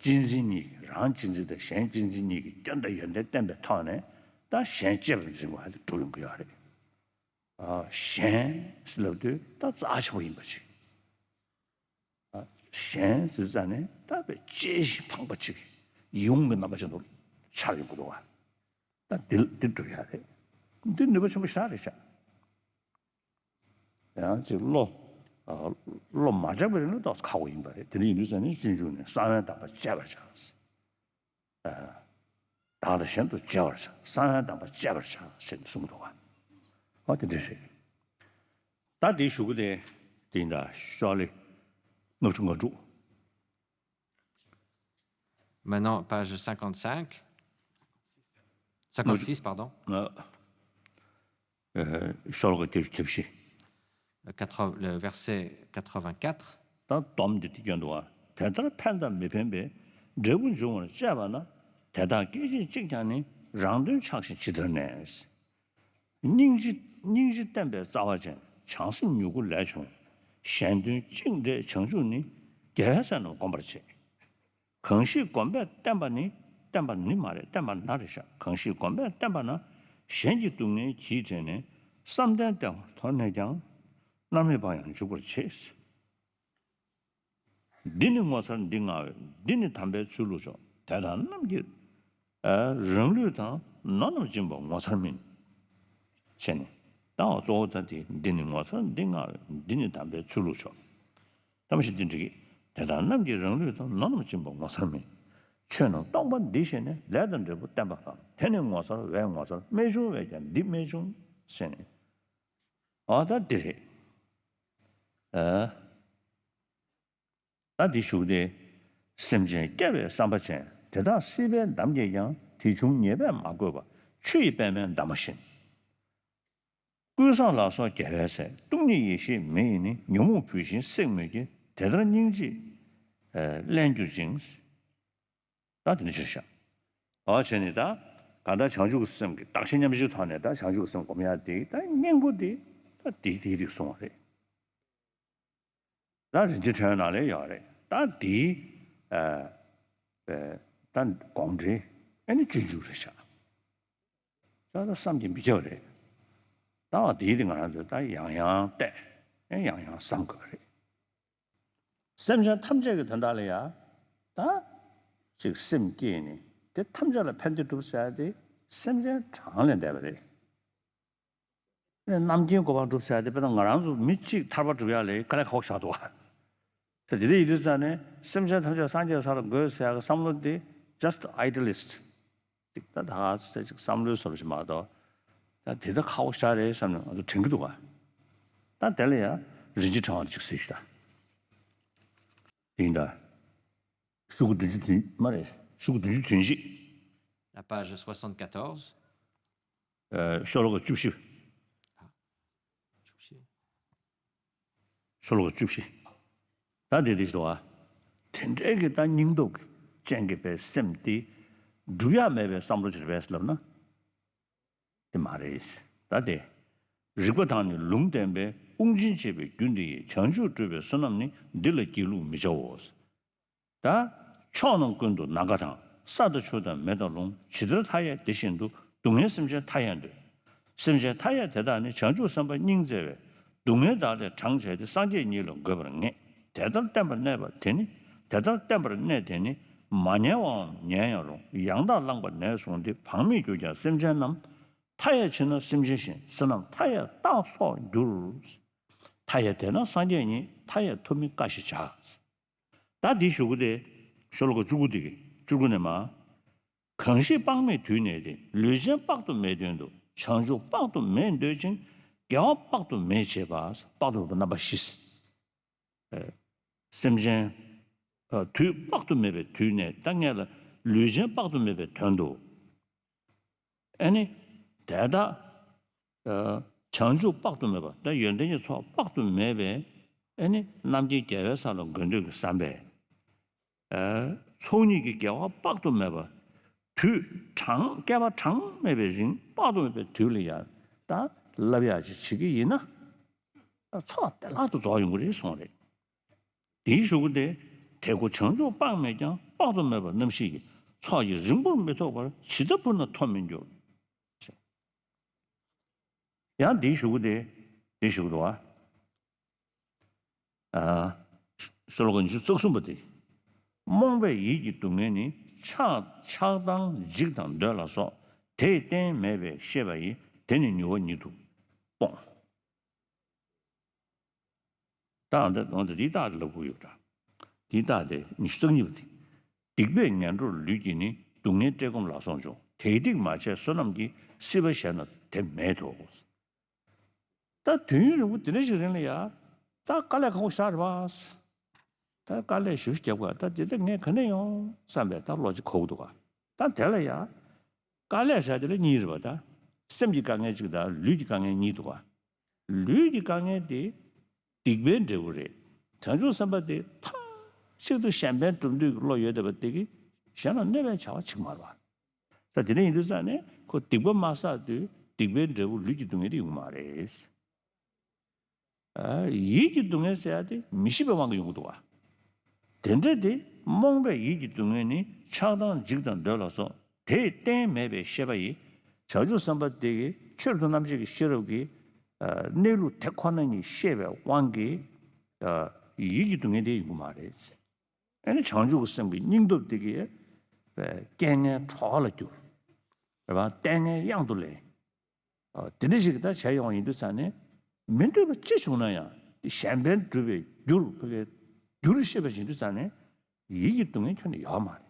གཅེས་འཛིན་གཉིས་ཀྱི་རང་གཅེས་འཛིན་དང་གཞན་གཅེས་འཛིན་གཉིས་ཀྱི་སྐྱོན་དང་ཡོན་ཏན་བསྟན་པའི་ཐོག་ནས་ད་གཞན་གཅེས་པར་འཛིན་པ་དེ་གྲུབ་ཡོང་གི་ཡོད་རེད། གཞན་ཟེར་ལབ་དུས་ད་རྩ་ཆེན་པོ་ཡིན་པ་ཅིག་གཞན་ཟེར་ཙང་ནས་ད་དཔེ་གཅེས་ཤིང་ཕངས་པ་ཅིག་ཡིད་འོང་གི་རྣམ་པ་ཅན་དུ་འཆར་ཡོང་གི་འདུག་བ། ད་འདི་འདི་འགྲུབ་ཡ་རེད། འདི་ནུས་པ་ཆེན་པོ་ཞེ་དྲག་རེད་ཤག་ཡང་ཅིག་བློ་བློ་མ་འཇགས་པ་རེད་ན་ཏོག་ཙམ་ཁག་པོ་ཡིན་པ་རེད། དེ་འདྲ་ཡིན་དུས་ཙང་ནས་སྤྱོད་འཇུག་ནས་གསང་བའི་གདམས་པ་སྤྱད་པར་བྱ། བདག་དང་གཞན་དུ་བརྗེ་བར་བྱ། གསང་བའི་གདམས་པ་སྤྱད་པར་བྱ་ཞེས་གསུངས་འདུག་ག་འོ་དེ་འདྲ་རེད། ད་དེའི་གཞུག་གུ་དེ་དེ་ཡིན་ད། ཤོག་ལེ་ལྔ་བཅུ་ང་དྲུག Maintenant, page cinquante-cinq. Cinquante-six, pardon. ཤོ་ལོ་ཀ་བརྒྱད་ཅུ་གྱ་བཞི། Le quatre-vingts, le verset quatre-vingt-quatre. ད་སྡོམ་འདི་དེ་སྐྱོན་འདུག་བ། དེ་ལྟར་ཕན་དང་མི་ཕན་པའི་འབྲས་བུ་འབྱུང་བར་བཤད་པ་ན། དེ་དག་སྐད་ཅིག་གཅིག་ཀྱང་ནི། རང་དོན་ཆགས་ཤིང་ཇི་ལྟར་གནས། སྙིང་རྗེ་སྙིང་རྗེ་བསྟན་པའི་རྩ་བ་ཅན། བྱང་སེམས་མྱུ་གུ་ལས་བྱུང་། གཞན་དོན་གཅིག་འབྲས་བྱང་ཆུབ་ནི། རྒྱལ་བའི་སྲས་རྣམས་བསྒོམ་པར་བྱེད། གང་ཞིག་བསྒོམས་པས་བསྟན་པ་ནི། བསྟན་པ་ནི་མ་རེད། བསྟན་པ་ན་རེད་ཤག་གང་ཞིག་བསྒོམས་པས་བསྟན་པ་ན། གཞན་གྱི་སྡུག་བསྔལ་གྱིས་བྲེལ་ནས། བསམ་གཏན་བདེ་བ་དོར་ནས་ཀྱང་། མནར་མེད་པར་ཡང་འཇུག་པར་བྱེད། འདི་ནི་ངོ་མཚར་འདི་མངའ་བས། འདི་ནི་དམ་པའི་ཚུལ་ལུགས་མཆོག་དེ་དག་རྣམས་ཀྱི་རང་ལུས་དང་། ནོར་རྣམས་སྦྱིན་པ་ངོ་མཚར་མིན། ཞེས་ནས། ད་འོ་གཙོ་བོ་ད་དེ་འདི་ནི་ངོ་མཚར་འདི་མངའ་བས། འདི་ནི་དམ་པའི་ཚུལ་ལུགས་མཆོག་ད་མ་གཞི་འདི་འགྲིག་གི། དེ་དག་རྣམས་ཀྱི་རང་ལུས་དང་། ནོར་རྣམས་སྦྱིན་པ་ངོ་མཚར་མིན། ཆོས་རྣམས་སྟོང་པ་འདི་ཤེས་ནས། ལས་དང་འབྲས་བུ་བསྟན་པ་གང་། དེ་ནི་ངོ་མཚར་བས་ངོ་མཚར། རྨད་བྱུང་བས་ཀྱང་འདི་རྨད་བྱུང་། ཞེས་ནས། འོ་ད་འདི་རེད། ཨ། ད་འདི་ཞུ་སྟེ། སེམས་ཅན་སྐྱེ་བའི་བསམ་པ་ཅན། དེ་དག་སྲིད་པའི་འདམ་གྱིས་ཀྱང་། དེ་བྱུང་ཉེས་པས་མ་གོས་པ། ཆུ་ཡི་པདྨའི་འདབ་མ་བཞིན། ཀུན་བཟང་ལ་སོགས་རྒྱལ་བའི་སྲས། སྟོང་ཉིད་ཡེ་ཤེས་མེ་ཡིས་ནི། ཉོན་མོངས་བུད་ཤིང་བསྲེག་མོད་ཀྱི། དེ་ལྟར་སྙིང་རྗེས་བརླན་གྱུར་ཅིང་། ད་དེ་འདྲ་ཞིག་བཞག་འོ་བྱས་ནས་ད་གང་ལྟར་བྱང་ཆུབ་ཀྱི་སེམས་ཀྱི་བདག་གཞན་མཉམ་བརྗེའི་ཐོག་ནས་ད་བྱང་ཆུབ་ཀྱི་སེམས་སྒོམ་ཡག་དེ་ད་སྙིང་པོ་དེ་ད་དེ་དེ་རིགས་གསུངས་པ་རེད། ད་རིན་ཆེན་ཕྲེང་བའི་ནང་ལ་ཡོད་རེད། ད་དེའི་ཨ་ཨ་ད་དགོངས་འགྲེལ་ཨ་ནི་སྤྱོད་འཇུག་རེད་ཤག་ད་ད་བསམ་གྱིས་མི་ཁྱབ་རེད། ད་བ་དེའི་དེ་ང་རང་ཚོས་ད་ཡང་ཡང་བལྟས་ཨ་ཡང་ཡང་བསམ་དགོས་རེད། སེམས་ཅན་ཐམས་ཅད་ཀྱི་དོན་དག་ལ་ཡ། ད། ཅིག་སེམས་བསྐྱེད་ནས་དེ་ཐམས་ཅད་ལ་ཕན་བདེ་སྒྲུབ་ཟེར་ཡ་དེ་སེམས་ཅན་གྲངས་ལས་འདས་པ་རེད། རྣམ་མཁྱེན་གོ་འཕང་སྒྲུབ་ཟེར་ཡ་དེ་དཔེར་ན་ང་རང་ཚོ་མི་གཅིག་ཐར་པ་སྒྲུབ་ཡ་ལ་དཀའ་ལས་ཁག་པོ་ཆགས་འདུག་བ། ད་དེ་འདྲ་ཡིན་དུས་ཙང་ནས་སེམས་ཅན་ཐམས་ཅད་སངས་རྒྱས་ས་ལ་འགོད་ཟེར་ཡ་གི་བསམ་བློ་དེ་just idealist ཅིག་ད་ད་ག་ཚོད་ཅིག་བསམ་བློའི་བཟོ་འདྲ་ཞིག་མ་གཏོགས། ད་དེ་ད་ཁག་པོ་ཞེ་དྲག་རེད་བསམ་ནས་ང་ཚོ་དྲན་གྱི་འདུག་ག་ད་དེ་ལ་ཡང་རིན་ཆེན་ཕྲེང་བ་ཅིག་གཟིགས་ཤིག་ད། དེ་ཡིན་ད། ཤོག་གུ་བདུན་ཅུ་དོན་མ་རེད། ཤོག་གུ་བདུན་ཅུ་དོན་བཞི། La page soixante-quatorze. ཨ། ཤོ་ལོ་ཀ་བཅུ་བཞི། བཅུ་བཞི། ཤོ་ལོ་ཀ་བཅུ་བཞི། ད་དེ་དེ་ཞིག་འདུག་ཨ། དེ་འདྲའི་གི་ད་སྙིང་སྟོབས་ཅན་གྱི་པའི་སེམས་དེ་སྒྲུབ་ཡག་མེད་པའི་བསམ་བློ་ཅིག་རེད་པས་ལབ་ན། དེ་མ་རེད། ད་དེ། རིགས་པ་དང་ནི་ལུང་བསྟན་པའི། དབུགས་འབྱིན་བྱེད་པའི་རྒྱུ་འདི་ཡིས། བྱང་ཆུབ་སྒྲུབ་པའི་བསོད་ནམས་ནི། འདི་ལ་སྒྱིད་ལུག་མི་བྱའོ། ད། ཕྱོགས་རྣམས་ཀུན་ཏུ་ནམ་མཁའ་དང་། ས་དང་ཆུ་དང་མེ་དང་རླུང་། ཇི་ལྟར་མཐའ་ཡས་དེ་བཞིན་དུ། སྡུག་བསྔལ་སེམས་ཅན་མཐའ་ཡས་འདོད། སེམས་ཅན་མཐའ་ཡས་དེ་དག་ནི། བྱང་ཆུབ་སེམས་དཔའ་སྙིང་བརྩེ་བས། སྡུག་བསྔལ་དག་ལས་དྲངས་བྱས་ཏེ། སངས་རྒྱས་ཉིད་ལ་འགོད་པར་ངེས། དེ་ལྟར་བསྟན་པར་གནས་པ་དེ་ནི། དེ་ལྟར་བསྟན་པར་གནས་དེ་ནི། མ་ཉལ་བའམ་ཉལ་ཡང་རུང་། ཡང་དག་བླངས་པ་ནས་བཟུང་སྟེ། བག་མེད་གྱུར་ཀྱང་སེམས་ཅན་རྣམས། མཐའ་ཡས་ཕྱིར་ན་སེམས་ཅན་བཞིན། བསོད་ནམས་མཐའ་ཡས་རྟགས་སོགས་འགྱུར། མཐའ་ཡས་དེ་ན་སངས་རྒྱས་ཉིད། མཐའ་ཡས་ཐུབ་མིན་བཀའ་ཞེས་བྱ། ད་འདི་གཞུག་གུ་དེ་ཤོ་ལོ་ཀ་བཅུ་དགུ་དེ་གི་བཅུ་དགུ་ནས་མར། གང་ཞིག་དཔག་མེད་དུས་གནས་ཏེ། ལུས་ཅན་དཔག་ཏུ་མེད་དོན་དུ། བྱང་ཆུབ་དཔག་ཏུ་མེད་འདོད་ཅིང་། དགེ་བ་དཔག་ཏུ་མེད་བྱེད་པ། དཔག་ཏུ་མེད་པ་རྣམ་པ་བཞི། སེམས་ཅན། དུས་དཔག་ཏུ་མེད་པའི་དུས་གནས། ད་སྔོན་ལ་ལུས་ཅན་དཔག་ཏུ་མེད་པའི་དོན་དུ། ཨ་ནི། དེ་དག་བྱང་ཆུབ་དཔག་ཏུ་མེད་པ། ད་ཡོན་ཏན་གྱི་ཚོགས་དཔག་ཏུ་མེད་པའི། ཨ་ནི། རྣམ་མཁྱེན་རྒྱལ་བའི་ས་ལ་འགོད་འདོད་ཀྱི་བསམ་པས། ཚོགས་གཉིས་ཀྱི་དགེ་བ་དཔག་ཏུ་མེད་པ། དུས་གྲངས་བསྐལ་པ་གྲངས་མེད་པའི་རིང་དཔག་ཏུ་མེད་པའི་དུས་ལ་ཡང་ད་བསླབ་ཡག་ཅིག་བྱེད་ཀྱི་ཡིན་ན། ཚོགས་བདེ་བླག་ཏུ་རྫོགས་ཡོང་གི་རེད་གསུངས་རེད། དེའི་གཞུག་གུ་དེ། དེ་ཀོ་བྱང་ཆུབ་དཔག་མེད་ཀྱང་། དཔག་ཏུ་མེད་པ་རྣམ་བཞི་ཡི། ཚོགས་ཀྱིས་རིང་པོར་མི་ཐོགས་པར། ཇི་ལྟར་བུ་ན་ཐོབ་མི་འགྱུར། ཡང་དེའི་གཞུག་གུ་དེ། དེའི་གཞུག་གུ་དུ་བ། ཤོ་ལོ་ཀ་ཉི་ཤུ་རྩ་གསུམ་པ་དེ། རྨོངས་པས་ཡིད་ཀྱི་སྡུག་བསྔལ་ནི། ཆགས་ཆགས་སྡང་འཇིགས་དང་འདོད་ལ་སོགས། དེས་གཏན་མེད་པའི་ཤེས་པ་ཡིས། དེ་ནི་མྱུར་བ་ཉིད་དུ་སྤོང་། ད་འདི་འདི་འདི་རྟགས་དེ་ལབ་དགོས་ཡོད་འདྲ། འདི་རྟགས་དེ་ཉི་ཤུ་རྩ་གཉིས་པ་དེ། སྡིག་པས་ངན་འགྲོར་ལུས་ཀྱིས་ནི། སྡུག་བསྔལ་བཀྲེས་སྐོམ་ལ་སོགས་འབྱུང་། དེས་སྡིག་མ་བྱས་བསོད་ནམས་ཀྱིས། སྲིད་པ་གཞན་ན་དེ་མེད་དོ། ད་དུས་ཡུན་རིང་པོ་དེ་འདྲ་ཞིག་རིང་ལ་ཡ། ད་དཀའ་ལས་ཁག་པོ་ཞེ་དྲག་རེད་པ། ད་དཀའ་ལས་ཞེ་པོ་རྒྱབ་དགོས། ད་དེ་ད་ངས་ག་ནས་ཡོང་བསམ་པའི་ད་བློ་ཅིག་འཁོར་གི་འདུག་ག་ད་དེ་ལ་ཡ། དཀའ་ལས་བྱ་དེ་ལ་གཉིས་རེད་པ་ད། སེམས་ཀྱི་དཀའ་ངལ་གཅིག་དང་ལུས་ཀྱི་དཀའ་ངལ་གཉིས་འདུག་ག་ལུས་ཀྱི་དཀའ་ངལ་དེ་སྡིག་པའི་འབྲས་བུ་རེད། བྱང་ཆུབ་སེམས་དཔའ་དེ་མཐའ་གཅིག་ཏུ་གཞན་ཕན་སྒྲུབ་འདོད་ཀྱི་བློ་ཡོད་བསྡད་པ་དེ་གིས་གཞན་ལ་གནོད་པའི་བྱ་བ་བྱེད་ཀྱི་མ་རེད་པ། ད་དེ་འདྲ་ཡིན་དུས་ཙང་ནས་ཁོ་སྡིག་པ་མ་བསགས་དུས་སྡིག་པའི་འབྲས་བུ་ལུས་ཀྱི་སྡུག་བསྔལ་དེ་ཡོང་གི་མ་རེད། ཡིད་ཀྱི་སྡུག་བསྔལ་ཟེར་ཡ་དེ་མི་ཤེས་པའི་དབང་གིས་ཡོང་གི་འདུག་བ། དེ་འདྲ་དེ་རྨོངས་པས་ཡིད་ཀྱི་སྡུག་བསྔལ་ནི། ཆགས་སྡང་འཇིགས་དང་འདོད་ལ་སོགས། དེས་གཏན་མེད་པའི་ཤེས་པ་ཡིས། བྱང་ཆུབ་སེམས་དཔའ་དེ་གིས་ཆོས་ཐོབ་རྣམ་འབྱེད་ཀྱི་ཤེས་རབ་ཀྱིས། གནས་ལུགས་དེ་ཁོ་ན་ཉིད་ཤེས་པའི་དབང་གིས། ཡིད་ཀྱི་སྡུག་བསྔལ་དེ་ཡོང་གི་མ་རེད། ཨ་ནི་བྱང་ཆུབ་ཀྱི་སེམས་ཀྱི་སྙིང་སྟོབས་དེ་གིས། རྐྱེན་ངན་གྲོགས་ལ་བསྒྱུར། རེད་པ། ལྟས་ངན་གཡང་དུ་ལེན། དེ་འདྲ་ཞིག་ད་བྱས་ཡོང་བ་ཡིན་དུས་ཙང་ནས། མི་འདོད་པ་ཅི་བྱུང་ན་ཡང་དེ་གཞན་ཕན་སྒྲུབ་པའི་རྒྱུར་ཕ་གིའི་རྒྱུར་ཤེས་པ་ཡིན་དུས་ཙང་ནས། ཡིད་ཀྱི་སྡུག་བསྔལ་ཁྱོན་ནས་ཡོད་མ་རེད།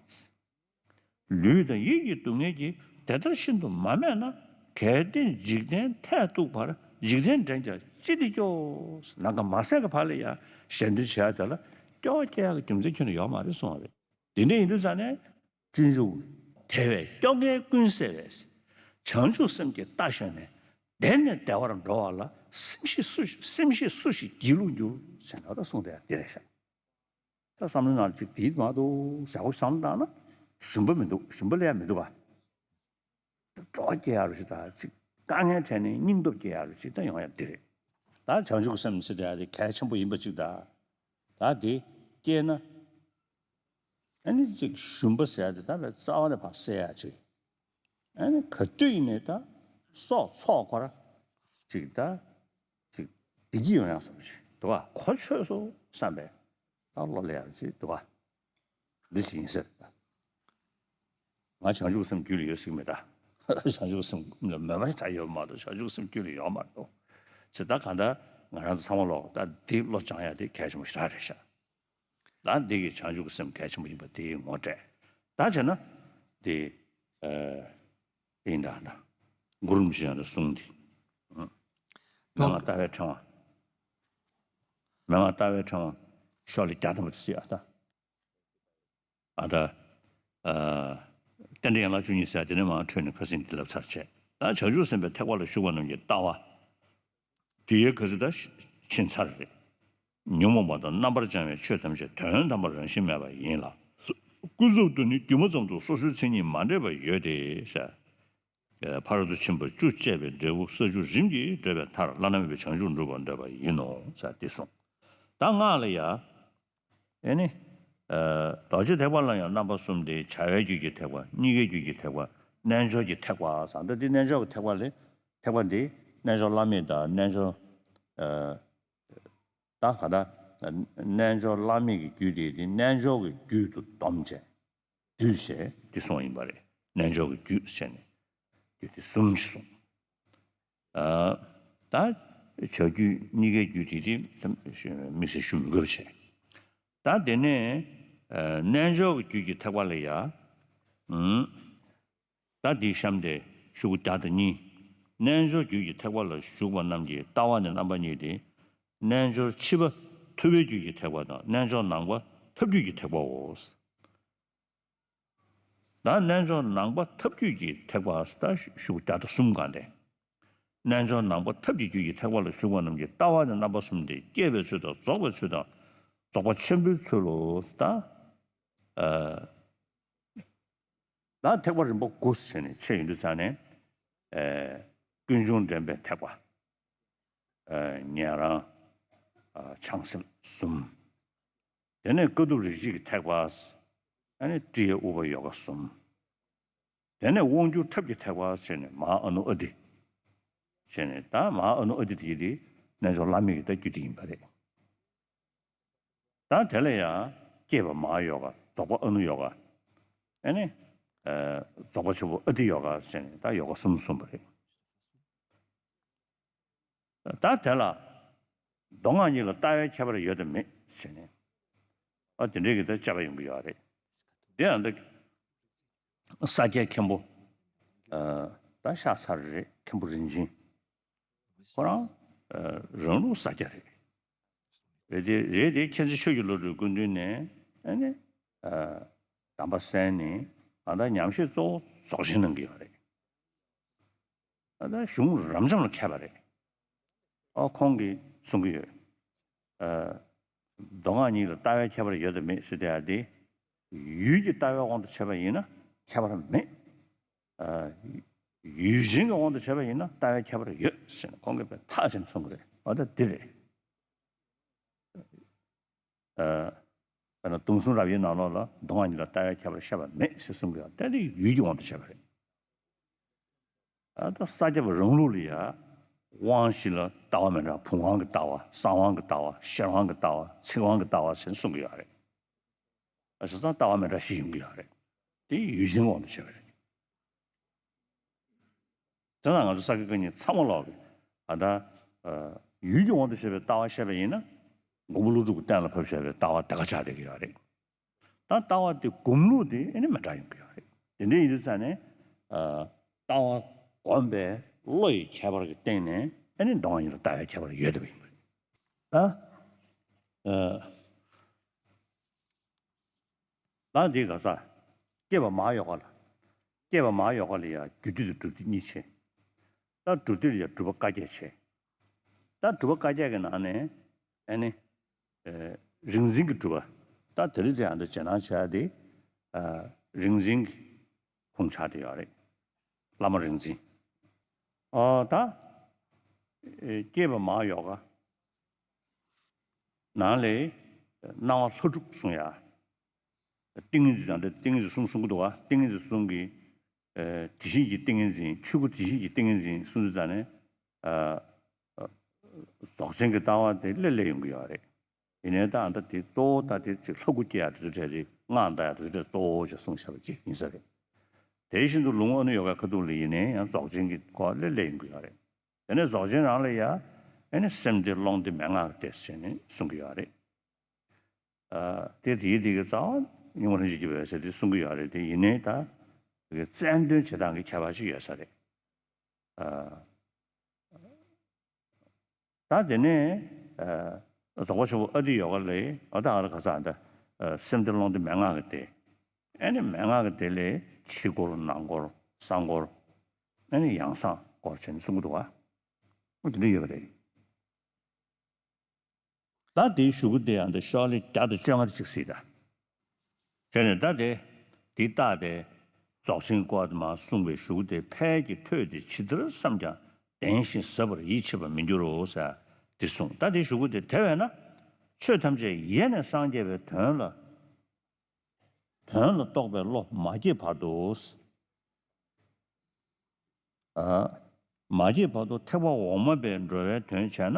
ལུས་དང་ཡིད་ཀྱི་སྡུག་བསྔལ་གྱིས་དེ་ལྟར་ཤིན་ཏུ་མ་སྨད་ན། གལ་ཏེ་འཇིག་རྟེན་མཐས་གཏུགས་པར། འཇིག་རྟེན་འདྲེན་ཀྱང་ཅི་སྟེ་སྐྱོ། ནམ་མཁའ་མ་ཟད་ཀྱི་བར་ལ་ཡང་གཞན་དོན་བྱེད་ཡ་དེ་ལ་སྐྱོ་བ་སྐྱེ་ཡག་གི་རྒྱུ་མཚན་ཁྱོན་ནས་ཡོད་མ་རེད་གསུངས་པ་རེད། དེ་འདྲ་ཡིན་དུས་ཙང་ནས། སྤྱོད་འཇུག་དལ་བས་སྐྱོ་ངལ་ཀུན་སེལ་བས། བྱང་ཆུབ་སེམས་ཀྱི་རྟ་ཞོན་ནས། བདེ་ནས་བདེ་བར་འགྲོ་བ་ལ། སེམས་ཤེས་སུ་སེམས་ཤེས་སུ་ཞིག་སྒྱིད་ལུག་འགྱུར་ཟེར་ན་ད་གསུངས་བསྡད་ཡ་འདི་རེད་ཤག་ད་བསམ་བློ་ནང་ཅིག་དེའི་མ་གཏོགས་ཞག་པོ་བསམ་བློ་བཏང་ན་ཞུམ་པ་མི་འདུག་ཞུམ་པ་སླེབས་ཡ་མི་འདུག་ག་སྤྲོ་བ་སྐྱེ་ཡ་རུ་ཞིག་དང་ཅིག་དཀའ་ངལ་འཕྲད་ནས་སྙིང་སྟོབས་སྐྱེ་ཡ་རུ་ཞིག་ད་ཡོང་ཡ་འདི་རེད། ད་བྱང་ཆུབ་སེམས་ཟེར་བསྡད་ཡ་དེ་གལ་ཆེན་པོ་ཡིན་པ་ཅིག་ད། ད་དེ་སྐྱེས་ན། ཨ་ནི་ཅིག་ཞུམ་པ་ཟེར་ཡ་དེ་ད་བའི་རྩ་བ་ནས་ཕར་སེལ་ཡ་ཅིག་ཨ་ནི་ག་དུས་ཡིན་ནའི་ད་སྲོག་འཚོ་བར་ཅིག་ད་ཅིག་བདེ་སྐྱིད་ཡོང་ཡ་བཟོ་ཅིག་འདུག་ག་གོ་ཆོད་སོང་བསམ་པའི་ད་བློ་སླེབས་ཡ་ཅིག་འདུག་ག་འདི་ཅིག་ཡིན་ཟེར། ང་བྱང་ཆུབ་སེམས་རྒྱུད་ལ་ཡོད་ཟེར་གྱི་མེད་ད། བྱང་ཆུབ་སེམས་ལ་མོས་པ་ཞིག་ད་ཡོད་མ་གཏོགས་བྱང་ཆུབ་སེམས་རྒྱུད་ལ་ཡོད་མ་གཏོགས། ཅེས་ད་གང་ལྟར་ང་རང་ཚོ་ཚང་མ་ལོག་ད་འདི་བློ་སྦྱང་ཡ་དེ་གལ་ཆེན་པོ་ཞེ་དྲག་རེད་ཤག་ད་འདི་གི་བྱང་ཆུབ་ཀྱི་སེམས་གལ་ཆེན་པོ་ཡིན་པ་དེ་ངོ་སྤྲད། ད་བྱས་ན་དེ་ཨ་དེ་ཡིན་ད་ད་གུ་རུ་རིན་པོ་ཆེ་ཡང་ད་གསུང་འདི། ཨ། མན་ངག་ལྟ་བའི་ཕྲེང་བ། མན་ངག་ལྟ་བའི་ཕྲེང་བ་ཤོག་ལེ་བརྒྱ་ཐམ་པ་དེ་གཟིགས་ཨ་ད། ཨ་ད། ཨ། རྟེན་འབྲེལ་ཡན་ལག་བཅུ་གཉིས་ཟེར་དེ་ནས་མར་འཕྲོས་ནས་ཁ་སང་འདི་ལབ་ཚར་བྱས། ད་བྱང་ཆུབ་སེམས་དཔའི་ཐེག་པ་ལ་ཞུགས་པ་རྣམས་ཀྱི་ལྟ་བ། དེའི་ག་ཚོད་ད་ཕྱིན་ཚར་རེད། ཉོན་མོངས་པ་དང་རྣམ་པར་བྱང་བའི་ཆོས་ཐམས་ཅད་དོན་དམ་པར་རང་བཞིན་མེད་པ་ཡིན་ལ། ཀུན་རྫོབ་ཏུ་ནི་སྒྱུ་མ་ཙམ་དུ་སོ་སོའི་མཚན་ཉིད་མ་འདྲེས་པ་ཡོད་དེ་ཟེར། ཕ་རོལ་ཏུ་ཕྱིན་པ་བཅུ་སྤྱད་པའི་འབྲས་བུ་ས་བཅུ་རིམ་གྱིས་བགྲོད་པའི་མཐར་བླ་ན་མེད་པའི་བྱང་ཆུབ་འགྲུབ་པར་འདོད་པ་ཡིན་ནོ་ཟེར་འདི་གསུངས། ད་སྔགས་ལ་ཡ། ཨེ་ནི། རྡོ་རྗེ་ཐེག་པ་ལ་ཡང་རྣམ་པ་གསུམ་སྟེ། བྱ་བའི་རྒྱུད་ཀྱི་ཐེག་པ། གཉིས་ཀའི་རྒྱུད་ཀྱི་ཐེག་པ། རྣལ་འབྱོར་གྱི་ཐེག་པ་ཟེར། ད་འདི་རྣལ་འབྱོར་གྱི་ཐེག་པ་ལས། ཐེག་པ་འདི་རྣལ་འབྱོར་བླ་མེད་དང་རྣལ་འབྱོར། ད་ག་ད། རྣལ་འབྱོར་བླ་མེད་ཀྱི་རྒྱུད་དེ་འདི་རྣལ་འབྱོར་གྱི་རྒྱུད་དུ་བསྡོམས་བྱས། བསྡུས་བྱས་དེ་གསུངས་ཡིན་པ་རེད། རྣལ་འབྱོར་གྱི་རྒྱུད་ཟེར་ནས་རྒྱུད་དེ་གསུམ་ཞིག་གསུངས། ཨ། ད་བྱ་རྒྱུད་གཉིས་ཀའི་རྒྱུད་དེ་དེ་དམིགས་བསལ་ཞུ་མི་དགོས་པ་བྱས། ད་དེ་ནས་ཨ་རྣལ་འབྱོར་གྱི་རྒྱུད་ཀྱི་ཐེག་པ་ལ་ཡ། ཨུམ། ད་འདི་གཤམ་དེ་ཤོག་གུ་བརྒྱ་དང་གཉིས། རྣལ་འབྱོར་རྒྱུད་ཀྱི་ཐེག་པ་ལ་ཞུགས་པ་རྣམས་ཀྱི་ལྟ་བ་ནི་རྣམ་པ་གཉིས་ཏེ། རྣལ་འབྱོར་ཕྱི་པ་ཐུབ་པའི་རྒྱུད་ཀྱི་ཐེག་པ་དང་རྣལ་འབྱོར་ནང་པ་ཐབས་རྒྱུད་ཀྱི་ཐེག་པའོ། ད་རྣལ་འབྱོར་ནང་པ་ཐབས་རྒྱུད་ཀྱི་ཐེག་པ་ད་ཤོག་གུ་བརྒྱ་དང་གསུམ་གང་དེ། རྣལ་འབྱོར་ནང་པ་ཐབས་ཀྱི་རྒྱུད་ཀྱི་ཐེག་པ་ལ་ཞུགས་པ་རྣམས་ཀྱི་ལྟ་བ་ནི་རྣམ་པ་གསུམ་སྟེ། སྐྱེས་པའི་ཚུལ་དང་རྫོགས་པའི་ཚུལ་དང་། རྫོགས་པ་ཆེན་པོའི་ཚུལ་ལོ། ད། ཨ། ད་ཐེག་པ་རིམ་པ་དགུ་ཟེར་ནས་ཕྱེ་ཡོང་དུས་ཙང་ནས། ཨ། ཀུན་འབྱུང་འདྲེན་པའི་ཐེག་པ། ཨ། ཉན་རང་། ཨ། བྱང་སེམས་གསུམ། དེ་ནས་དཀའ་ཐུབ་རིགས་གཅིག་གི་ཐེག་པ། ཨ་ནི་ཀྲི་ཡ་ཨུ་པ་ཡོ་ག་གསུམ། དེ་ནས་དབང་སྒྱུར་ཐབས་ཀྱི་ཐེག་པ་ཟེར་ནས་མ་ཧཱ་ཨ་ནུ་ཨ་ཏི། ཟེར་ནས་ད་མ་ཧཱ་ཨ་ནུ་ཨ་ཏི་དེ་དེ་རྣལ་འབྱོར་བླ་མེད་ཀྱི་ད་རྒྱུད་དེ་ཡིན་པ་རེད། ད་དེ་ལ་ཡང་སྐྱེས་པ་མ་ཧཱ་ཡོ་ག། རྫོགས་པ་ཨ་ནུ་ཡོ་ག། ཨ་ནི། ཨ། རྫོགས་པ་ཆེན་པོ་ཨ་ཏི་ཡོ་ག་ཟེར་ནས་ད་ཡོ་ག་གསུམ་གསུངས་པ་རེད། ད་དེ་ལ་མདོ་སྔགས་གཉིས་ལ་ལྟ་བའི་ཁྱད་པར་ཡོད་དམ་མེད་ཟེར་ནས། ཨ། དེ་འདྲའི་གི་ད་དཔྱད་པ་ཡོང་གི་ཡོད་རེད། དེ་ཡང་ད་ས་སྐྱའི་མཁན་པོ། ཨ། ད་ཤ་ཚ་རེད། མཁན་པོ་རིན་ཆེན། ཁོ་རང་། ཨ། རང་ལུགས་ས་སྐྱ་རེད། རེད་དེ་རེད་དེ་མཁྱེན་བརྩེ་ཆོས་ཀྱི་བློ་གྲོས་སྐུ་མདུན་ནས་ཨ་ནི། ཨ། གདམས་པ་གསན་ནས་ད་ལྟ་ཉམས་ཞིབ་གཙོ་བོ་རྫོགས་ཆེན་གནང་གི་ཡོད་རེད། ད་ལྟ་གཞུང་རབ་འབྱམས་ལ་མཁས་པ་རེད། ཨ། ཁོང་གིས་གསུང་གི་ཡོད། ཨ། མདོ་སྔགས་གཉིས་ལ་ལྟ་བའི་ཁྱད་པར་ཡོད་དམ་མེད་ཟེར་དེ་ཡ་དེ། ཡུལ་གྱི་ལྟ་བའི་དབང་དུ་བྱས་པ་ཡིན་ན་ཁྱད་པར་མེད། ཨ། ཡུལ་ཅན་གྱི་དབང་དུ་བྱས་པ་ཡིན་ན་ལྟ་བའི་ཁྱད་པར་ཡོད་ཟེར་ནས་ཁོང་གིས་དཔེ་ཐག་བཅད་ནས་གསུང་གི་རེད། འོ་ད་འདི་རེད། ཨ། དཔེར་ན་དུང་གསུམ་རབ་དབྱེའི་ནང་ལོགས་ལ་མདོ་སྔགས་གཉིས་ལ་ལྟ་བའི་ཁྱད་པར་བཤད་པ་མེད་ཅེས་གསུང་གི་ཡོད། ད་དེ་ཡུལ་གྱི་དབང་དུ་བྱས་པ་རེད། ཨ། ད་ས་སྐྱ་པ་རང་ལུགས་ལ་ཡ་དབང་བཞི་ལ་ལྟ་བ་མི་འདྲ། བུམ་དབང་གི་ལྟ་བ། གསང་དབང་གི་ལྟ་བ། ཤེར་དབང་གི་ལྟ་བ། ཚིག་དབང་གི་ལྟ་བ་ཟེར་ནས་གསུང་གི་ཡོད་རེད། ཨ། བྱས་ཙང་ལྟ་བ་མི་འདྲ་བཞི་ཡོང་གི་ཡོད་རེད། དེ་ཡུལ་ཅན་དབང་དུ་བྱས་པ་རེད། དེ་ན་ང་ཚོ་ས་དགེ་བཀའ་རྙིང་ཚང་མ་ལོག་གི། ཨ། ད། ཨ། ཡུལ་གྱི་དབང་དུ་བྱས་པའི་ལྟ་བ་བཤད་པ་ཡིན་ན། མགོན་པོ་ཀླུ་སྒྲུབ་ཀྱིས་གཏན་ལ་ཕབ་བཞག་པའི་ལྟ་བ་དེ་ག་ཆགས་བསྡད་ཀྱི་ཡོད་རེད། ད་ལྟ་བ་དེ་སྒོམ་ལུགས་དེ་ཨ་ནི་མི་འདྲ་ཡོང་གི་ཡོད་རེད། དེ་འདྲ་ཡིན་དུས་ཙང་ནས། ཨ། ལྟ་བ་སྒོམ་པའི་བློ་ཡི་ཁྱད་པར་གྱི་སྟེང་ནས་ཨ་ནི་མདོ་སྔགས་གཉིས་ལ་ལྟ་བའི་ཁྱད་པར་ཡོད་བསྡད་པ་ཡིན་པ་རེད། ད། ཨ། ད་འདི་ག་ས། སྐྱེས་པ་མ་ཧཱ་ཡོ་ག་ལ། སྐྱེས་པ་མ་ཧཱ་ཡོ་ག་ལ་ཡ་རྒྱུད་སྡེ་དང་སྒྲུབ་སྡེ་གཉིས་ཕྱེ། ད་སྒྲུབ་སྡེ་ལ་ཡ་སྒྲུབ་པ་བཀའ་བརྒྱད་ཕྱེ། ད་སྒྲུབ་པ་བཀའ་བརྒྱད་ཀྱི་ནང་ནས་ཨ་ནི། ཨེ། རིག་འཛིན་གྱི་སྒྲུབ་པ། ད་དེ་རིང་དེ་ཡང་འདི་རྗེས་གནང་བྱ་ཡ་དེ། ཨ། རིག་འཛིན་གྱི་ཁུངས་ཆགས་བསྡད་ཡོད་རེད། བླ་མ་རིག་འཛིན། ཨ། ད། ཨེ། སྐྱེས་པ་མ་ཧཱ་ཡོ་ག་ནང་ལས་སྣང་བ་ལྷ་སྒྲུབ་གསུང་ཡ། ཏིང་ངེ་འཛིན་དང་འདྲ། ཏིང་ངེ་འཛིན་གསུམ་གསུང་གི་འདུག་བ། ཏིང་ངེ་འཛིན་གསུམ་གྱི། ཨེ། དེ་བཞིན་གྱི་ཏིང་ངེ་འཛིན། ཆོས་སྐུ་དེ་བཞིན་གྱི་ཏིང་ངེ་འཛིན་གསུང་དུས་ཙང་ནས། ཨ། རྫོགས་ཆེན་གྱི་ལྟ་བ་དེ་སླེབས་སླེབས་ཡོང་གི་ཡོད་རེད། ཡིན་ནའི་ད་ཨ། ད་དེ་གཙོ་བོ་ད་དེ་ཅིག་ལྷ་སྐུ་སྐྱེ་ཡ་དེ་ཚོ་གྲས་དེ། སྔགས་བཟླ་ཡ་དེ་ཚོ་གྲས་གཙོ་བོ་ཅིག་གསུངས་བཞག་པ་ཅིག་ཡིན་ས་རེད། དེ་བཞིན་དུ་ལུང་ཨ་ནུ་ཡོ་གའི་ཁ་ཐུག་ལ་ཡིན་ནའི་ཡང་རྫོགས་ཆེན་གྱི་སྐོར་སླེབས་སླེབས་ཡོང་གི་ཡོད་རེད། དེ་ནས་རྫོགས་ཆེན་རང་ལ་ཡ་ཨ་ནི་སེམས་སྡེ་ཀློང་སྡེ་མན་ངག་སྡེ་ཟེར་ནས་གསུང་གི་ཡོད་རེད། ཨ། དེ་དེའི་དེ་གི་རྩ་བ་གཉུག་མ་རིན་ཆེན་གྱི་སྦས་པ་ཟེར་དེ་གསུང་གི་ཡོད་རེད། དེ་ཡིན་ནའི་ད་དེ་གི་རྩལ་འདོན་བྱེད་སྟངས་ཀྱི་ཁྱད་པར་ཅིག་ཡོད་ས་རེད། ཨ། ད་དེ་ནས། ཨ། རྫོགས་པ་ཆེན་པོ་ཨ་ཏི་ཡོ་ག་ལས། ཨ། ད་ཨ་ར་ག་ས་ད། ཨ། སེམས་སྡེ་ཀློང་སྡེ་མན་ངག་གི་སྡེ། ཨ་ནི་མན་ངག་གི་སྡེ་ལས་ཕྱི་སྐོར་ནང་སྐོར་གསང་སྐོར། ཨ་ནི་ཡང་གསང་སྐོར་བྱས་ནས་གསུང་གི་འདུག་བ། འོ་དེ་འདྲ་ཡོད་པ་རེད། ད་དེའི་གཞུག་གུ་དེ་ཡང་དེ་ཤོག་ལེ་བརྒྱ་དང་བཅོ་ལྔ་དེ་གཅིག་གཟིགས་དང་། དེ་ནས་ད་དེ། འདི་ལྟ་སྟེ། རྫོགས་ཆེན་སྐོར་དེ་མར་གསུངས་པའི་གཞུག་གུ་དེ། ཕལ་གྱི་ཐོས་ཏེ་ཇི་ལྟར་བསམས་ཀྱང་། བདེན་ཞེས་ཟབ་པར་ཡིད་ཆེས་པར་མི་འགྱུར་རོ་ཟེར། དེ་གསུངས། ད་དེའི་གཞུག་གུ་དེ། དེ་བས་ན། ཆོས་ཐམས་ཅད་ཡེ་ནས་སངས་རྒྱས་པའི་དོན་ལ། དོན་ལ་རྟོག་པའི་བློ་མ་སྐྱེས་བར་དུ། ཨ། མ་སྐྱེས་བར་དུ་ཐེག་པ་འོག་མ་པའི་འགྲོ་བའི་དོན་བྱས་ན་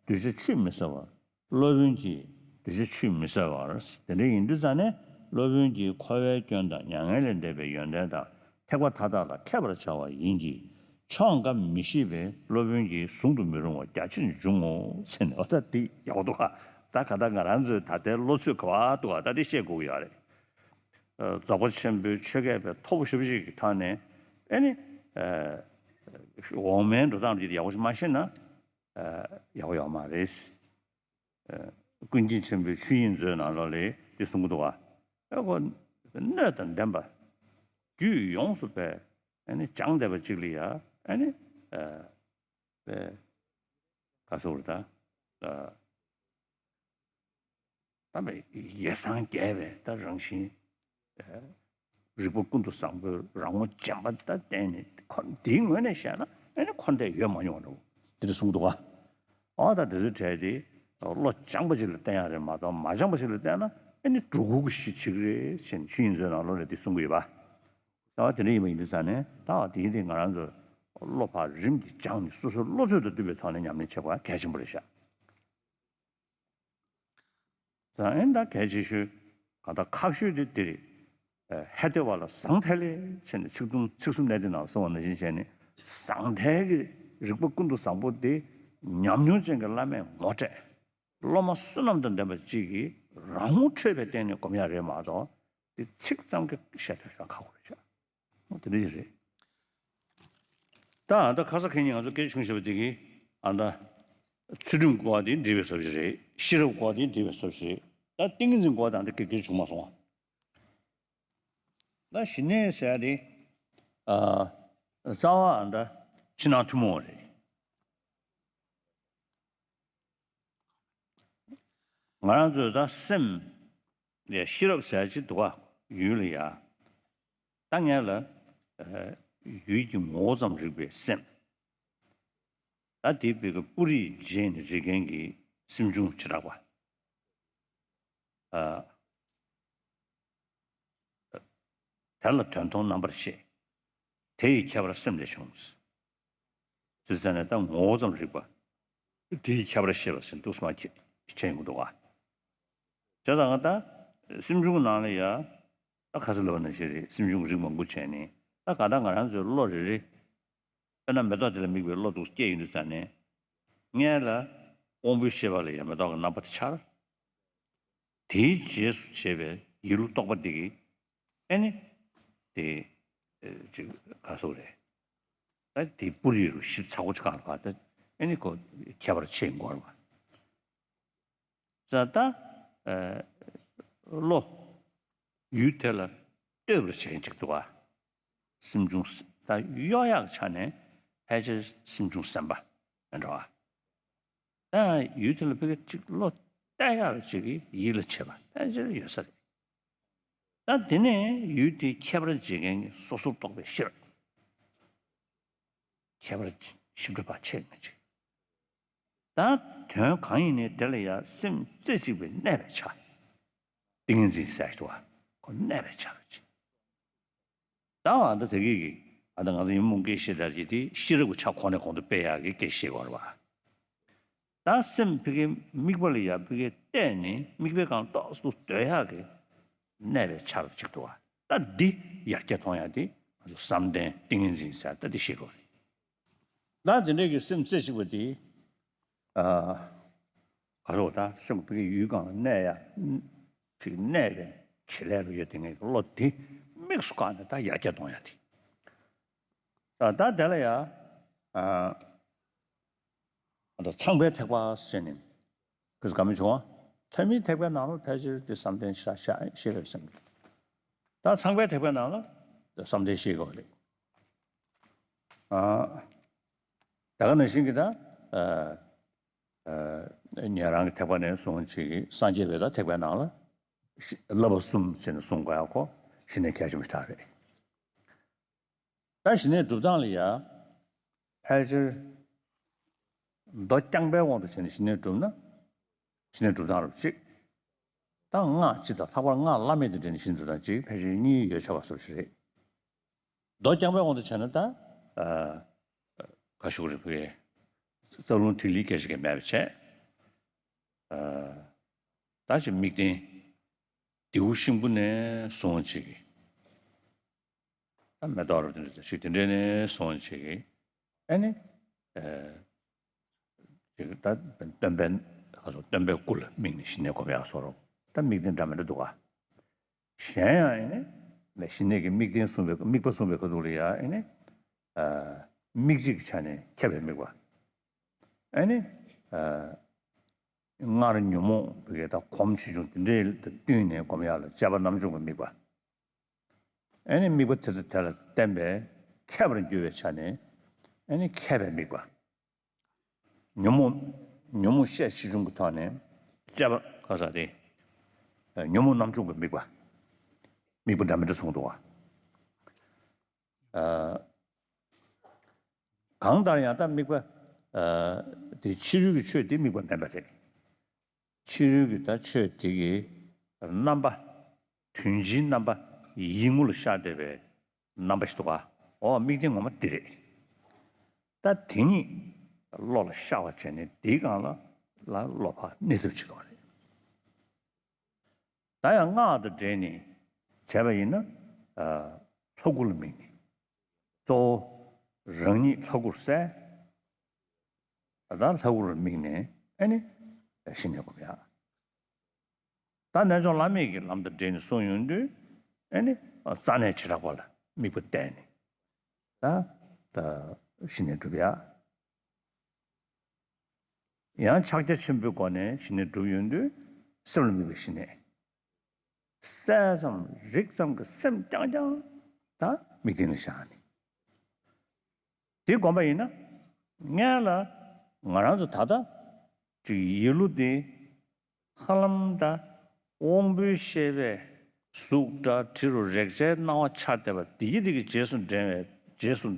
གདུལ་བྱ་ཆུད་མི་ཟ་བར། སློབ་དཔོན་གྱིས་གདུལ་བྱ་ཆུད་མི་ཟ་བར། དེ་འདྲ་ཡིན་དུས་ཙང་ནས་ སློབ་དཔོན་གྱིས་འཁོར་བའི་སྐྱོན་དང་མྱ་ངན་ལས་འདས་པའི་ཡོན་ཏན་དང་ཐེག་པ་མཐའ་དག་ལ་མཁས་པར་བྱ་བ་ཡིན་གྱི། ཕྱོགས་འགའ་མི་ཤེས་པས་སློབ་དཔོན་གྱིས་གཟུང་དུ་མི་རུང་བ་རྒྱ་ཆེར་འབྱུང་ངོ་། ཟེར་ནས། འོ་ད་འདི་ཡག་པོ་འདུག་ག་ད་ག་ད་ང་རང་ཚོའི་ད་ལྟའི་བློ་ཚོད་ག་པར་འདུག་ག་ད་འདི་བཤད་དགོས་ཀྱི་ཡོད་རེད། ཨ། རྫོགས་པ་ཆེན་པོའི་ཆོས་སྐད་དཔེ་མཐོ་པོ་ཞེ་པོ་ཅིག་གི་ཐོག་ནས། ཨེ་ནི། ཨ། འོག་མའི་འགྲོ་སྟངས་འདི་ཡག་པོ་ཞིག་མ་ཤེས་ན། ཨ། ཡག་པོ་ཡོད་མ་རེད། ཨ། ཀུན་མཁྱེན་ཆེན་པོའི་ཆོས་དབྱིངས་མཛོད་ནང་ལོགས་ལ་འདི་གསུང་གི་འདུག་ག་ཨ་ཁོ་སྣོད་དང་ལྡན་པ། རྒྱུད་ཡོངས་སུ་སྦས། ཨེ་ནི་སྦྱངས་བསྡད་པ་ཅིག་ལ་ཡ། ཨེ་ནི། ཨ། པའི། ག་ཟེར་དགོས་རེད་ད། ཨ། ད་པའི་ཡེ་སངས་རྒྱས་པའི་ད་རང་བཞིན། ཨ། རིག་པ་ཀུན་ཏུ་བཟང་པོའི་རང་ངོ་རྗེན་པ་ད་བསྟན་ནས། ཁོ་འདིའི་ངོས་ནས་བཤད་ན་ཨེ་ནི་འཁོར་འདས་ཡོད་མ་མྱོང་བ་འདྲ་པོ་འདི་འདྲ་གསུངས་འདུག་ག་ཨོ་ད་དེ་ཚོའི་གྲས་དེ་བློ་སྦྱངས་པ་ཅིག་ལ་བསྟན་ཡ་རེད་མ་གཏོགས། མ་སྦྱངས་པ་ཞིག་ལ་བསྟན་ན་ཨེ་ནི་སྒྲོ་སྐུར་གྱི་གཞི་ཅིག་རེད་ཅེས་ཆོས་དབྱིངས་མཛོད་ནང་ལོགས་ལ་འདི་གསུང་གི་ཡོད་པ། ད་དེ་འདྲ་ཡིན་པ་ཡིན་དུས་ཙང་ནས། ད་དེ་ཡིན་དུས་ང་རང་ཚོ་བློ་ཕར་རིམ་གྱིས་སྦྱངས་ནས་སོ་སོའི་བློ་ཚོད་དང་བསྟུན་པའི་ཐོག་ནས་ཉམས་ལེན་བྱེད་དགོས་གལ་ཆེན་པོ་རེད་ཤག་ད་ཨེ་ད་གལ་ཆེ་ཤོས་ག་ད་ཁག་ཤོས་དེ་འདི་རེད། ཨ། ཧེ་ཏེ་བ་ལ་ཟང་ཐལ་ལེ་ཟེར་ནས་ཚིག་དུམ་ཚིག་གསུམ་གནད་དོན་ནང་གསུངས་པ་ནང་བཞིན་བྱས་ནས། ཟང་ཐལ་གྱི་རིག་པ་ཀུན་ཏུ་བཟང་པོ་དེ་ཉམས་མྱོང་ཅན་གྱི་བླ་མས་ངོ་སྤྲད། སློབ་མ་བསོད་ནམས་དང་ལྡན་པ་གཅིག་གིས་རང་ངོ་འཕྲོད་པའི་སྟེང་ནས་སྒོམ་ཡ་རེད་མ་གཏོགས། དེ་ཚིག་ཙམ་གྱིས་བཤད་ཐུབ་ཡ་ཁག་པོ་རེད་ཤག་དེ་འདྲ་ཞིག་རེད། ད་ཨ་ད་ཁ་ས་ཁེ་ཉིན་ང་ཚོ་སྐད་ཆ་བྱུང་བཞག་པ་དེ་གིས། ཨ་ད་ཚུལ་ཁྲིམས་སྐོར་བ་དེ་འགྲིག་པའི་བཟོ་ཞིག་རེད། ཤེས་རབ་སྐོར་བ་དེ་འགྲིག་པའི་བཟོ་ཞིག་རེད། ད་ཏིང་ངེ་འཛིན་སྐོར་བ་དང་དེ་སྐད་ཆ་བྱུང་མ་སོང་བ། ད་ཞི་གནས་ཟེར་ཡ་དེ། ཨ། རྩ་བ་ཨ་ད་ཕྱི་ནང་ཐུན་མོང་བ་རེད། ང་རང་ཚོས་ད་སེམས་ལ་ཤེས་རབ་ཟེར་ཅིག་འདུག་ག་ཡུལ་ལ་ཡ། ད་ངས་ལ། ཨ། ཡུལ་གྱི་ངོ་བོ་ཙམ་རིག་པའི་སེམས། ད་དེ་བོད་ཀྱི་སྤུ་རིས་བརྗེས་ནས་རིག་མཁན་གྱི་སེམས་བྱུང་བྱེ་བྲག་པ། ཨ། དེ་ལ་དོན་མཐོང་རྣམ་པར་ཤེས། དེ་ཡི་ཁྱད་པར་སེམས་ལས་བྱུང་། ཟེར་ནས་ད་ངོ་བོ་ཙམ་རིག་པ། དེ་ཡི་ཁྱད་པར་ཤེས་པ་ཟེར་འདུག་སེ་མ་ཁྱེད་ཁྱེད་ཡོང་གི་འདུག་ག་བྱས་ཙང་ད་སེམས་བྱུང་ནང་ལ་ཡ། ད་ཁ་སང་ལབ་པ་ནང་བཞིན་རེད། སེམས་བྱུང་རིག་མང་པོ་བྱས་ནས། ད་ག་ད་ང་རང་ཚོའི་བློ་རེ་རེ། དཔེར་ན་མེ་ཏོག་དེ་ལ་དམིགས་པའི་བློ་འདུག་སྐྱེས་ཡོང་དུས་ཙང་ནས། སྔོན་ལ་དབང་པོའི་ཤེས་པ་ལ་ཡང་མེ་ཏོག་གི་རྣམ་པ་དེ་འཆར། དེའི་རྗེས་སུ་བྱས་པའི་ཡིད་བློ་རྟོག་པ་འདི་གིས། ཨེ་ནི། དེ། ཨེ། ཅིག་ག་ཟེར་དགོས་རེད། ཨ། དེ་སྤུ་རིས་རུ་ཞིབ་ཚགས་པོ་ཅིག་གང་ལ་བ་དེ། ཨེ་ནི་ཁོ་ཁྱད་པར་ཕྱེ་འགོར་བ། ཙ་ད། ཨ། བློ། ཡུལ་དེ་ལ་ལྟོས་པར་བྱེད་མཁན་ཅིག་འདུག་ག་སེམས་བྱུང་ས། ད་གཡོ་ཡག་ཆ་ནས་ཕལ་ཆེར་སེམས་བྱུང་སེམས་པ་ཡིན་འགྲོ་བ། ད་ཡུལ་དེ་ལ་ཕ་གི་ཅིག་བློ་གཏད་ཡག་ཅིག་གི་ཡིད་ལ་བྱེད་པ་ཕལ་ཆེར་ཡོད་ས་རེད། ད་དེ་ནས་ཡུལ་དེའི་ཁྱད་པར་འབྱེད་མཁན་གྱི་སོ་སོར་རྟོག་པའི་ཤེས་རབ། ཁྱད་པར་ཞིབ་ཕྲ་ཕར་ཕྱེ་མི་བྱེད། ད་དོན་གང་ཡིན་ནའི་དེ་ལ་ཡང་སེམས་རྩེ་གཅིག་པའི་གནས་པའི་ཆ། ཏིང་ངེ་འཛིན་ཟེར་ཞིག་འདུག་བ། ཁོ་གནས་པའི་ཆ་རེད། ད་ཨ་ད་དེ་གི་གི་ཨ་ད་ང་ཚོ་ཉིན་མོ་སྐད་བཤད་དར་གྱི་དེ་ཤེས་རབ་ཀྱི་ཆ་ཁོ་ནས་གོང་དུ་སྤེལ་ཡག་གི་སྐད་བཤད་དགོས་རེད་བ། ད་སེམས་ཕ་གིའི་དམིགས་པ་ལ་ཡ་ཕ་གིའི་གཏད་ནས་དམིགས་པའི་སྒང་ཏོག་ཙམ་སྡོད་ཡག་གི་གནས་པའི་ཆ་རུ་གཅིག་ཏུ་བ། ད་འདི་ཡར་རྒྱས་གཏོང་ཡག་དེ་ང་ཚོ་བསམ་གཏན་ཏིང་ངེ་འཛིན་ཟེར་ད་འདི་ཤེས་དགོས་རེད། ད་དེ་འདྲའི་གི་སེམས་རྩེ་གཅིག་པ་དེ། ཨ། ག་རེ་ཟེར། ད་སེམས་ཕ་གིའི་ཡུལ་གང་ལ་གནས་ཡ། ཅིག་གནས་པའི་བྱེད་ལས་རུ་ཡོད་དེ་ངེས་ཀྱི་བློ་དེ་དམིགས་སུ་བཀར་ནས་ད་ཡར་རྒྱས་གཏོང་ཡག་དེ། ད་ད་དེ་ལ་ཡ། ཨ། ད་ཚངས་པའི་ཐེག་པ་ཟེར་ནས་ག་མི་བྱུང་བ། ཐ་མའི་ཐེག་པའི་ནང་ལ་ཕལ་ཆེར་དེ་བསམ་གཏན་ཤེས་ཤེས་རབ་སེམས་ཀྱི། ད་ཚངས་པའི་ཐེག་པའི་ནང་ལ་བསམ་གཏན་ཤེས་དགོས་རེད། ཨ། ད་ག་ནང་བཞིན་གྱི་ད། ཨ། ཨ། ཉན་རང་གི་ཐེག་པ་ནས་བཟུང་ཅིག་སངས་རྒྱས་པའི་ད་ཐེག་པའི་ནང་ལ་ཤེས་བསླབ་པ་གསུམ་བྱས་ནས་གསུང་དགོས་ཡག་ཁོ་ཞི་གནས་གལ་ཆེན་པོ་ཞེ་དྲག་རེད། ད་ཞི་གནས་སྒྲུབ་སྟངས་ལ་ཡ། ཕལ་ཆེར་མདོ་རྐྱང་པའི་དབང་དུ་བྱས་ནས་ཞི་གནས་སྒྲུབ་ན། ཞི་གནས་སྒྲུབ་སྟངས་རབ་གཅིག་ད་སྔགས་སྤྱི་དང་ལྷག་པར་སྔགས་བླ་མེད་དུ་དྲིལ་ནས་ཞི་གནས་སྒྲུབ་སྟངས་གཅིག་ཕལ་ཆེར་གཉིས་ཡོད་ཆོག་པ་སོགས་ཤིག་རེད། མདོ་རྐྱང་པའི་དབང་དུ་བྱས་ན་ད། ཨ། ག་ཞུ་དགོས་རེད། བོད་ཡིག་རྩ་རླུང་ཐིག་ལེའི་སྐད་ཆ་གས་མེད་པ་བྱས། ཨ། ད་ཅིག་དམིགས་རྟེན། རྡེའུ་ཤིང་བུ་ནས་བཟུང་ཅིག་གི། ད་མེ་ཏོག་རབ་དེ་འདྲ་ཞིག་དེ་འདྲས་ནས་བཟུང་ཅིག་གི། ཨ་ནི། ཨ། ཅིག་ད་སྟོན་པའི་ཁ་སོ་སྟོན་པའི་སྐུ་ལ་དམིགས་ནས་ཞི་གནས་སྒོམ་ཡག་སོགས་རོ། ད་དམིགས་རྟེན་འདྲ་མི་འདྲ་འདུག་ག་གཞན་ཡང་ཨ་ནི། ཞི་གནས་ཀྱི་དམིགས་རྟེན་གསུངས་པའི་དམིགས་པ་གསུངས་པའི་ཁ་ཐུག་ལ་ཡ་ཨ་ནི། ཨ། དམིགས་གཅིག་གི་ཆ་ནས་ཁྱབ་པའི་དམིགས་པ། ཨ་ནི། ཨ། སྔར་ཉོན་མོངས་པའི་ད་གོམས་ཆེ་ཆུང་དེ་འདྲའི་བསྟུན་ནས་སྒོམ་ཡག་ལ་དཔྱད་པ་རྣམ་འཇོམས་ཀྱི་དམིགས་པ། ཨ་ནི་དམིགས་པ་དེ་དང་དེ་ལ་བརྟེན་པའི་མཁས་པར་འགྱུར་བའི་ཆ་ནས་ཨ་ནི་མཁས་པའི་དམིགས་པ། ཉོན་མོངས་ཉོན་མོངས་ཤས་ཆེ་ཆུང་གི་ཐོག་ནས་དཔྱད་པ་ག་ས་དེ། ཉོན་མོངས་རྣམ་འཇོམས་ཀྱི་དམིགས་པ། དམིགས་པ་འདྲ་མི་འདྲ་གསུངས་འདུག་བ། ཨ། གང་ལྟར་ཡང་ད་དམིགས་པ། ཨ། དེ་ཕྱི་རོལ་གྱི་ཆོས་དེ་དམིགས་པ་མིན་པ་རེད། ཕྱི་རོལ་གྱི་ད་ཆོས་དེ་གི་རྣམ་པ། དོན་སྤྱིའི་རྣམ་པ་ཡིད་ངོ་ལ་ཤར་བསྡད་པའི་རྣམ་པ་ཞིག་འདུག་ག་འོ་དམིགས་རྟེན་ངོ་མ་འདི་རེད། ད་དེ་ཉིད་བློ་ལ་ཤར་བ་བྱས་ནས་དེའི་སྒང་ལ་ལ་བློ་ཕར་གནས་ཐབས་བྱེད་དགོས་རེད། ད་ཡང་སྔགས་དང་འབྲེལ་ནས་བྱས་པ་ཡིན་ན། ཨ། ལྷ་སྐུ་ལ་དམིགས་ནས། གཙོ་བོ་རང་ཉིད་ལྷ་སྐུར་གསལ། ད་ལྟ་ལྷ་སྐུ་ལ་དམིགས་ནས་ཨ་ནི་ཞི་གནས་སྒོམ་ཡག་ད་རྣལ་འབྱོར་བླ་མེད་ཀྱི་ལམ་དང་འབྲེལ་ནས་གསུངས་ཡོང་དུས་ཨ་ནི་རྩ་གནས་བྱེ་བྲག་པ་ལ་དམིགས་པ་གཏད་ནས་ད་ད་ཞི་གནས་སྒྲུབ་ཡག་ཡང་ཕྱག་རྒྱ་ཆེན་པོའི་སྒོ་ནས་ཞི་གནས་སྒྲུབ་ཡོང་དུས་སེམས་ལ་དམིགས་པའི་ཞི་གནས། གསལ་ཙམ་རིག་ཙམ་གྱི་སེམས་རྐྱང་རྐྱང་ད་དམིགས་རྟེན་ལ་བཞག་ནས། དེ་བསྒོམ་པ་ཡིན་ན། སྔོན་ལ་ང་རང་ཚོ་ད་ལྟ་ཅིག་ཡིད་བློ་དེ་ཧ་ལམ་ད་དབང་པོའི་ཤེས་པས་གཟུགས་སྒྲ་དྲི་རོ་རེག་བྱའི་སྣང་བ་འཆར་བསྡད་པ་དེ་ཡི་དེ་གི་རྗེས་སུ་འབྲང་བའི་རྗེས་སུ་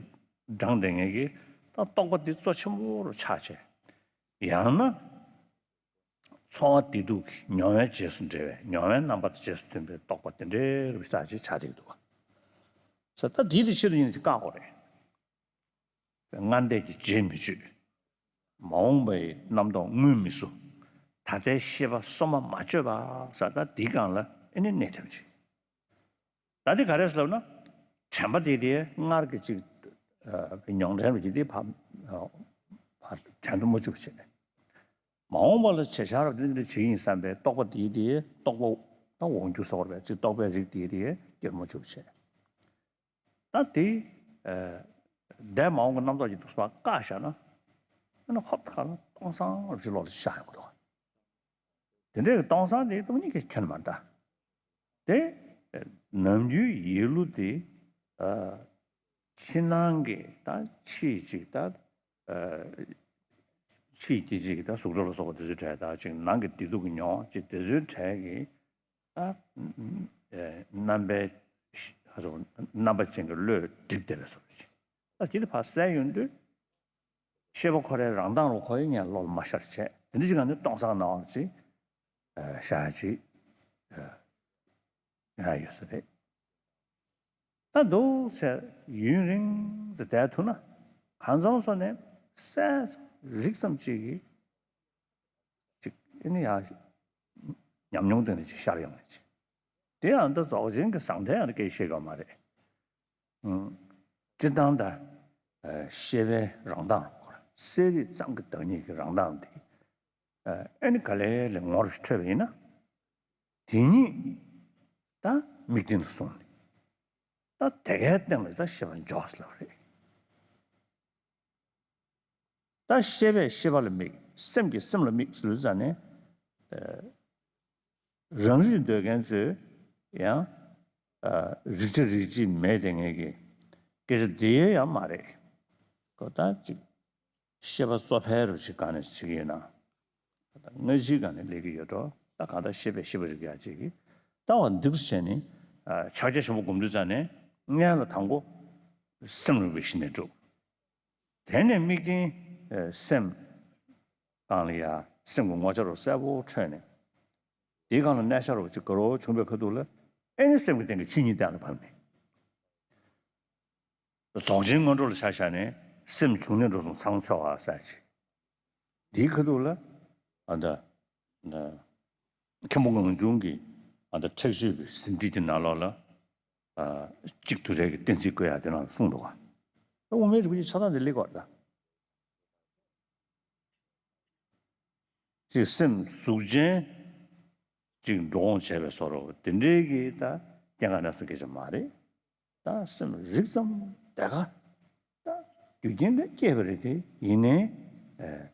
འབྲང་བསྡད་མཁན་གྱི་ད་རྟོག་པ་དེ་གཙོ་ཆེན་པོ་རུ་ཆགས་བྱས། ཡང་ན། ཚོར་བ་བདེ་སྡུག་གི་མྱོང་བའི་རྗེས་སུ་འབྲེལ་བའི་མྱོང་བའི་རྣམ་པ་དང་རྗེས་སུ་མཐུན་པའི་རྟོག་པ་དེ་འདྲའི་རིགས་ཤིག་ཆགས་ཀྱི་འདུག་བ། ས་ད་དེའི་དེ་ཕྱིར་ཡིན་ཅིག་བཀག་དགོས་རེད། སྔར་འདས་ཀྱི་རྗེས་མི་གཅོད། མ་འོངས་པའི་རྣམ་རྟོག་སྔོན་མི་བསུ། ད་ལྟའི་ཤེས་པ་སོ་མ་མ་བཅོས་པ་ས་ད་འདིའི་སྒང་ལ་ཨེ་ནི་གནས་ཐབས་བྱེད། ད་འདི་ག་རེ་ཟེར་ལབ་ན། དྲན་པ་དེ་དེ་སྔར་གྱི་ཅིག་ཨ་མྱོང་དྲན་པ་ཅིག་དེ་ཕ་ཨ་ཕ་དྲན་དུ་མ་བཅུག་བྱས་ནས། མ་འོངས་པ་ལ་བྱེད་བྱ་རབ་དེ་འདྲ་བྱེད་ཡིན་བསམ་པའི་རྟོག་པ་དེ་དེ་རྟོག་པ་ད་འོང་རྒྱུ་ཟེར་བ་རེད་ཅིག་རྟོག་པའི་རིགས་དེ་དེ་སྐྱེར་མ་བཅུག་བྱས། ད་དེ་ཨ་འདས་མ་འོངས་ཀྱི་རྣམ་རྟོག་ཅིག་འདུག་སེ་བཀག་བཞག་ན། ཨ་ནི་ཧོབ་ཁ་ལ་སྟོང་སང་རབ་ཅིག་ལོག་ལ་ཤར་ཡོང་གི་འདུག་དེ་འདྲའི་གི་སྟོང་སང་དེ་སྟོང་ཉིད་ཀྱི་ཁྱོན་མ་འདའ། དེ་ནམ་རྒྱུན་ཡིད་བློ་དེ་ཨ་ཕྱི་ནང་གི་ད་ཕྱིའི་ཅིག་ད་ཨ་ཕྱིའི་སྐྱེ་མཆེད་ཀྱི་ད་གཟུགས་སྒྲ་ལ་སོགས་པ་དེ་ཚོའི་གྲས་དང་ཅིག་ནང་གི་བདེ་སྡུག་གི་མྱོང་ཅིག་དེ་ཚོའི་གྲས་ཀྱི་ད་ཨ་རྣམ་པའི་ཧ་སོ་རྣམ་པ་ཅན་གྱི་བློས་བསྒྲིབས་བསྡད་པའི་བཟོ་འདྲ་ཅིག་ད་དེ་དེ་ཕར་གསལ་ཡོང་དུས། ཤེས་པ་ཁོ་རའི་རང་མདངས་རུ་ཁོ་ཡི་ངས་བློ་ལ་མ་ཤར་བྱས་དེ་འདྲ་ཅིག་ག་ནི་སྟོང་སང་སྣང་བ་ཅིག་ཨ་ཤར་ཅིག་ཨ་ཡོང་ཡོད་ས་རེད། ད་འདུག་ཟེར་ཡུན་རིང་ཙམ་བསྡད་ཐུབ་ན་གང་འཚམ་སོ་ནས་གསལ་ཙམ་རིག་ཙམ་ཅིག་གིས་ཅིག་ཨེ་ནི་ཡང་ཉམས་མྱོང་སྟེང་ནས་ཅིག་ཤར་ཡོང་ནས་ཅིག་དེ་ཡང་ད་རྫོགས་ཆེན་གྱི་ཟང་ཐལ་ཡང་ད་སྐད་བཤད་ཡོད་མ་རེད། སྤྱིར་བཏང་ད་ཤེས་པའི་རང་མདངས་གསལ་རིག་ཙམ་གྱི་བདག་ཉིད་ཀྱི་རང་མདངས་དེ་ཨེ་ནི་ག་ལེ་ལེ་ངོ་རུ་འཕྲོད་པ་ཡིན་ན། དེ་ཉིད་ད་དམིགས་རྟེན་དུ་སོང་ནས་ད་དེ་གའི་སྟེང་ལ་ད་ཤེས་པ་འཇོག་ཟེར་ལབ་རེད། ད་ཤེས་པས་ཤེས་པ་ལ་དམིགས། སེམས་ཀྱིས་སེམས་ལ་དམིགས་ཟེར་ཙང་ནས། རང་རིག་འདོད་མཁན་ཚོས་ཡང་རིག་བྱ་རིག་བྱེད་མེད་དེ་ངེས་ཀྱི་སྐད་ཆ་དེ་ཡང་མ་རེད། ཁོ་ད་ཅིག་ཤེས་པ་གཙོ་ཕལ་རུ་ཅིག་གང་ནས་བྱེད་ཀྱི་ཡོད་ན། སྔ་ཕྱིའི་སྒང་ནས་སླེབས་ཀྱི་ཡོད་འགྲོ། ད་གང་ལྟར་ཤེས་པས་ཤེས་པ་རིག་ཡག་ཅིག་གིས་ད་བ་འདུག་སེ་བྱས་ནས་ཕྱག་རྒྱ་ཆེན་པོ་སྒོམ་དུས་ཙང་ནས་སྔོན་ལ་དང་པོ་སེམས་རིག་པའི་ཞི་གནས་སྒྲུབ། དེ་ནས་དམིགས་རྟེན་སེམས་སྒང་ལ་ཡ་སེམས་ཀྱི་ངོ་ཆ་རུ་གསལ་པོ་འཕྲོད་ནས། དེའི་སྒང་ལ་གནས་ཤར་རུ་ཅིག་དགའ་རོགས་བྱུང་བའི་ཁ་ཐུག་ལ་ཨེ་ནི་སེམས་ཀྱི་སྟེང་གི་ཆོས་ཉིད་གཏན་ལ་ཕབ་ནས། རྫོགས་ཆེན་སྔོན་འགྲོ་ལ་ཆ་བཞག་ནས་སེམས་བྱུང་གནས་འགྲོ་སོང་ཚང་འཚོལ་བ་ཟེར་ཅིག་འདིའི་ཁ་ཐུག་ལ་ཨ་ད་ད་མཁན་པོ་ངང་ཆུང་གིས་ ཨ་ད་ཁྲེགས་ཆོད་ཀྱི་ཟིན་བྲིས་དེ་ནང་ལོགས་ལ་ཨ་གཅིག་དུ་རེ་གི་གཏན་ཚིགས་བཀོད་ཡག་དེ་ནང་གསུངས་འདུག་ག་དབུ་མའི་རིག་པ་ཆགས་སྟངས་དེ་ལེགས་པར་ད། ཅིག་སེམས་གཟུགས་ཅན་ཅིག་འགྲོ་འོང་བྱས་པའི་བཟོ་འདྲ་དེ་འདྲའི་གི་ད་སྐྱེ་འགག་གནས་སུ་སྐད་ཆ་མ་རེད། ད་སེམས་རིག་ཙམ་དེ་ག་ད་རྒྱུ་རྐྱེན་ལས་སྐྱེས་པ་རེད་དེ་ཡིན་ནའི་ཨེ་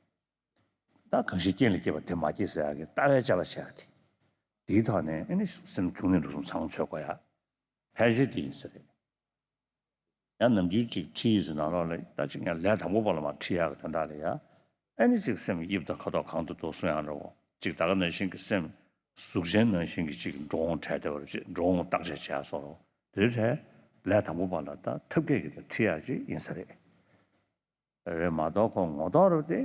ད་གང་ཞིག་རྐྱེན་ལས་སྐྱེས་པ་དེ་མ་སྐྱེས་ཟེར་ཡག་གི་ལྟ་བའི་བྱ་བ་བྱེད་ཡག་དེ་དེའི་ཐོག་ནས་ཨེ་ནི་སེམས་བྱུང་གནས་འགྲོ་གསུམ་ཚང་འཚོལ་དགོས་ཡག་ཕལ་ཆེར་དེ་ཡིན་ས་རེད། ཡང་ནམ་རྒྱུན་ཅིག་ཁྲིད་ཡིག་ཚོའི་ནང་ལོགས་ལ་ད་ཅིག་ཡང་ལས་དང་པོ་པ་ལ་མར་ཁྲིད་ཡག་གི་དོན་དག་ལ་ཡ། ཨ་ནི་ཅིག་སེམས་དབྱིབས་དང་ཁ་དོག་གང་དུ་འདུག་གསུང་ཡག་འདྲ་བོ་ཅིག་ད་ག་ནང་བཞིན་གྱི་སེམས་གཟུགས་ཅན་ནང་བཞིན་གྱི་ཅིག་འགྲོ་འོང་བྲལ་བསྡད་པ་རེད་ཅིག་འགྲོ་འོང་བརྟག་དཔྱད་བྱེད་ཡག་སོགས་རོ་དེ་འདྲའི་ལས་དང་པོ་པ་ལ་ད་ཐབས་མཁས་ཀྱི་ད་ཁྲིད་ཡག་ཅིག་ཡིན་ས་རེད། རེད་མ་གཏོགས་ཁོ་ངོ་ཐོག་རུ་དེ།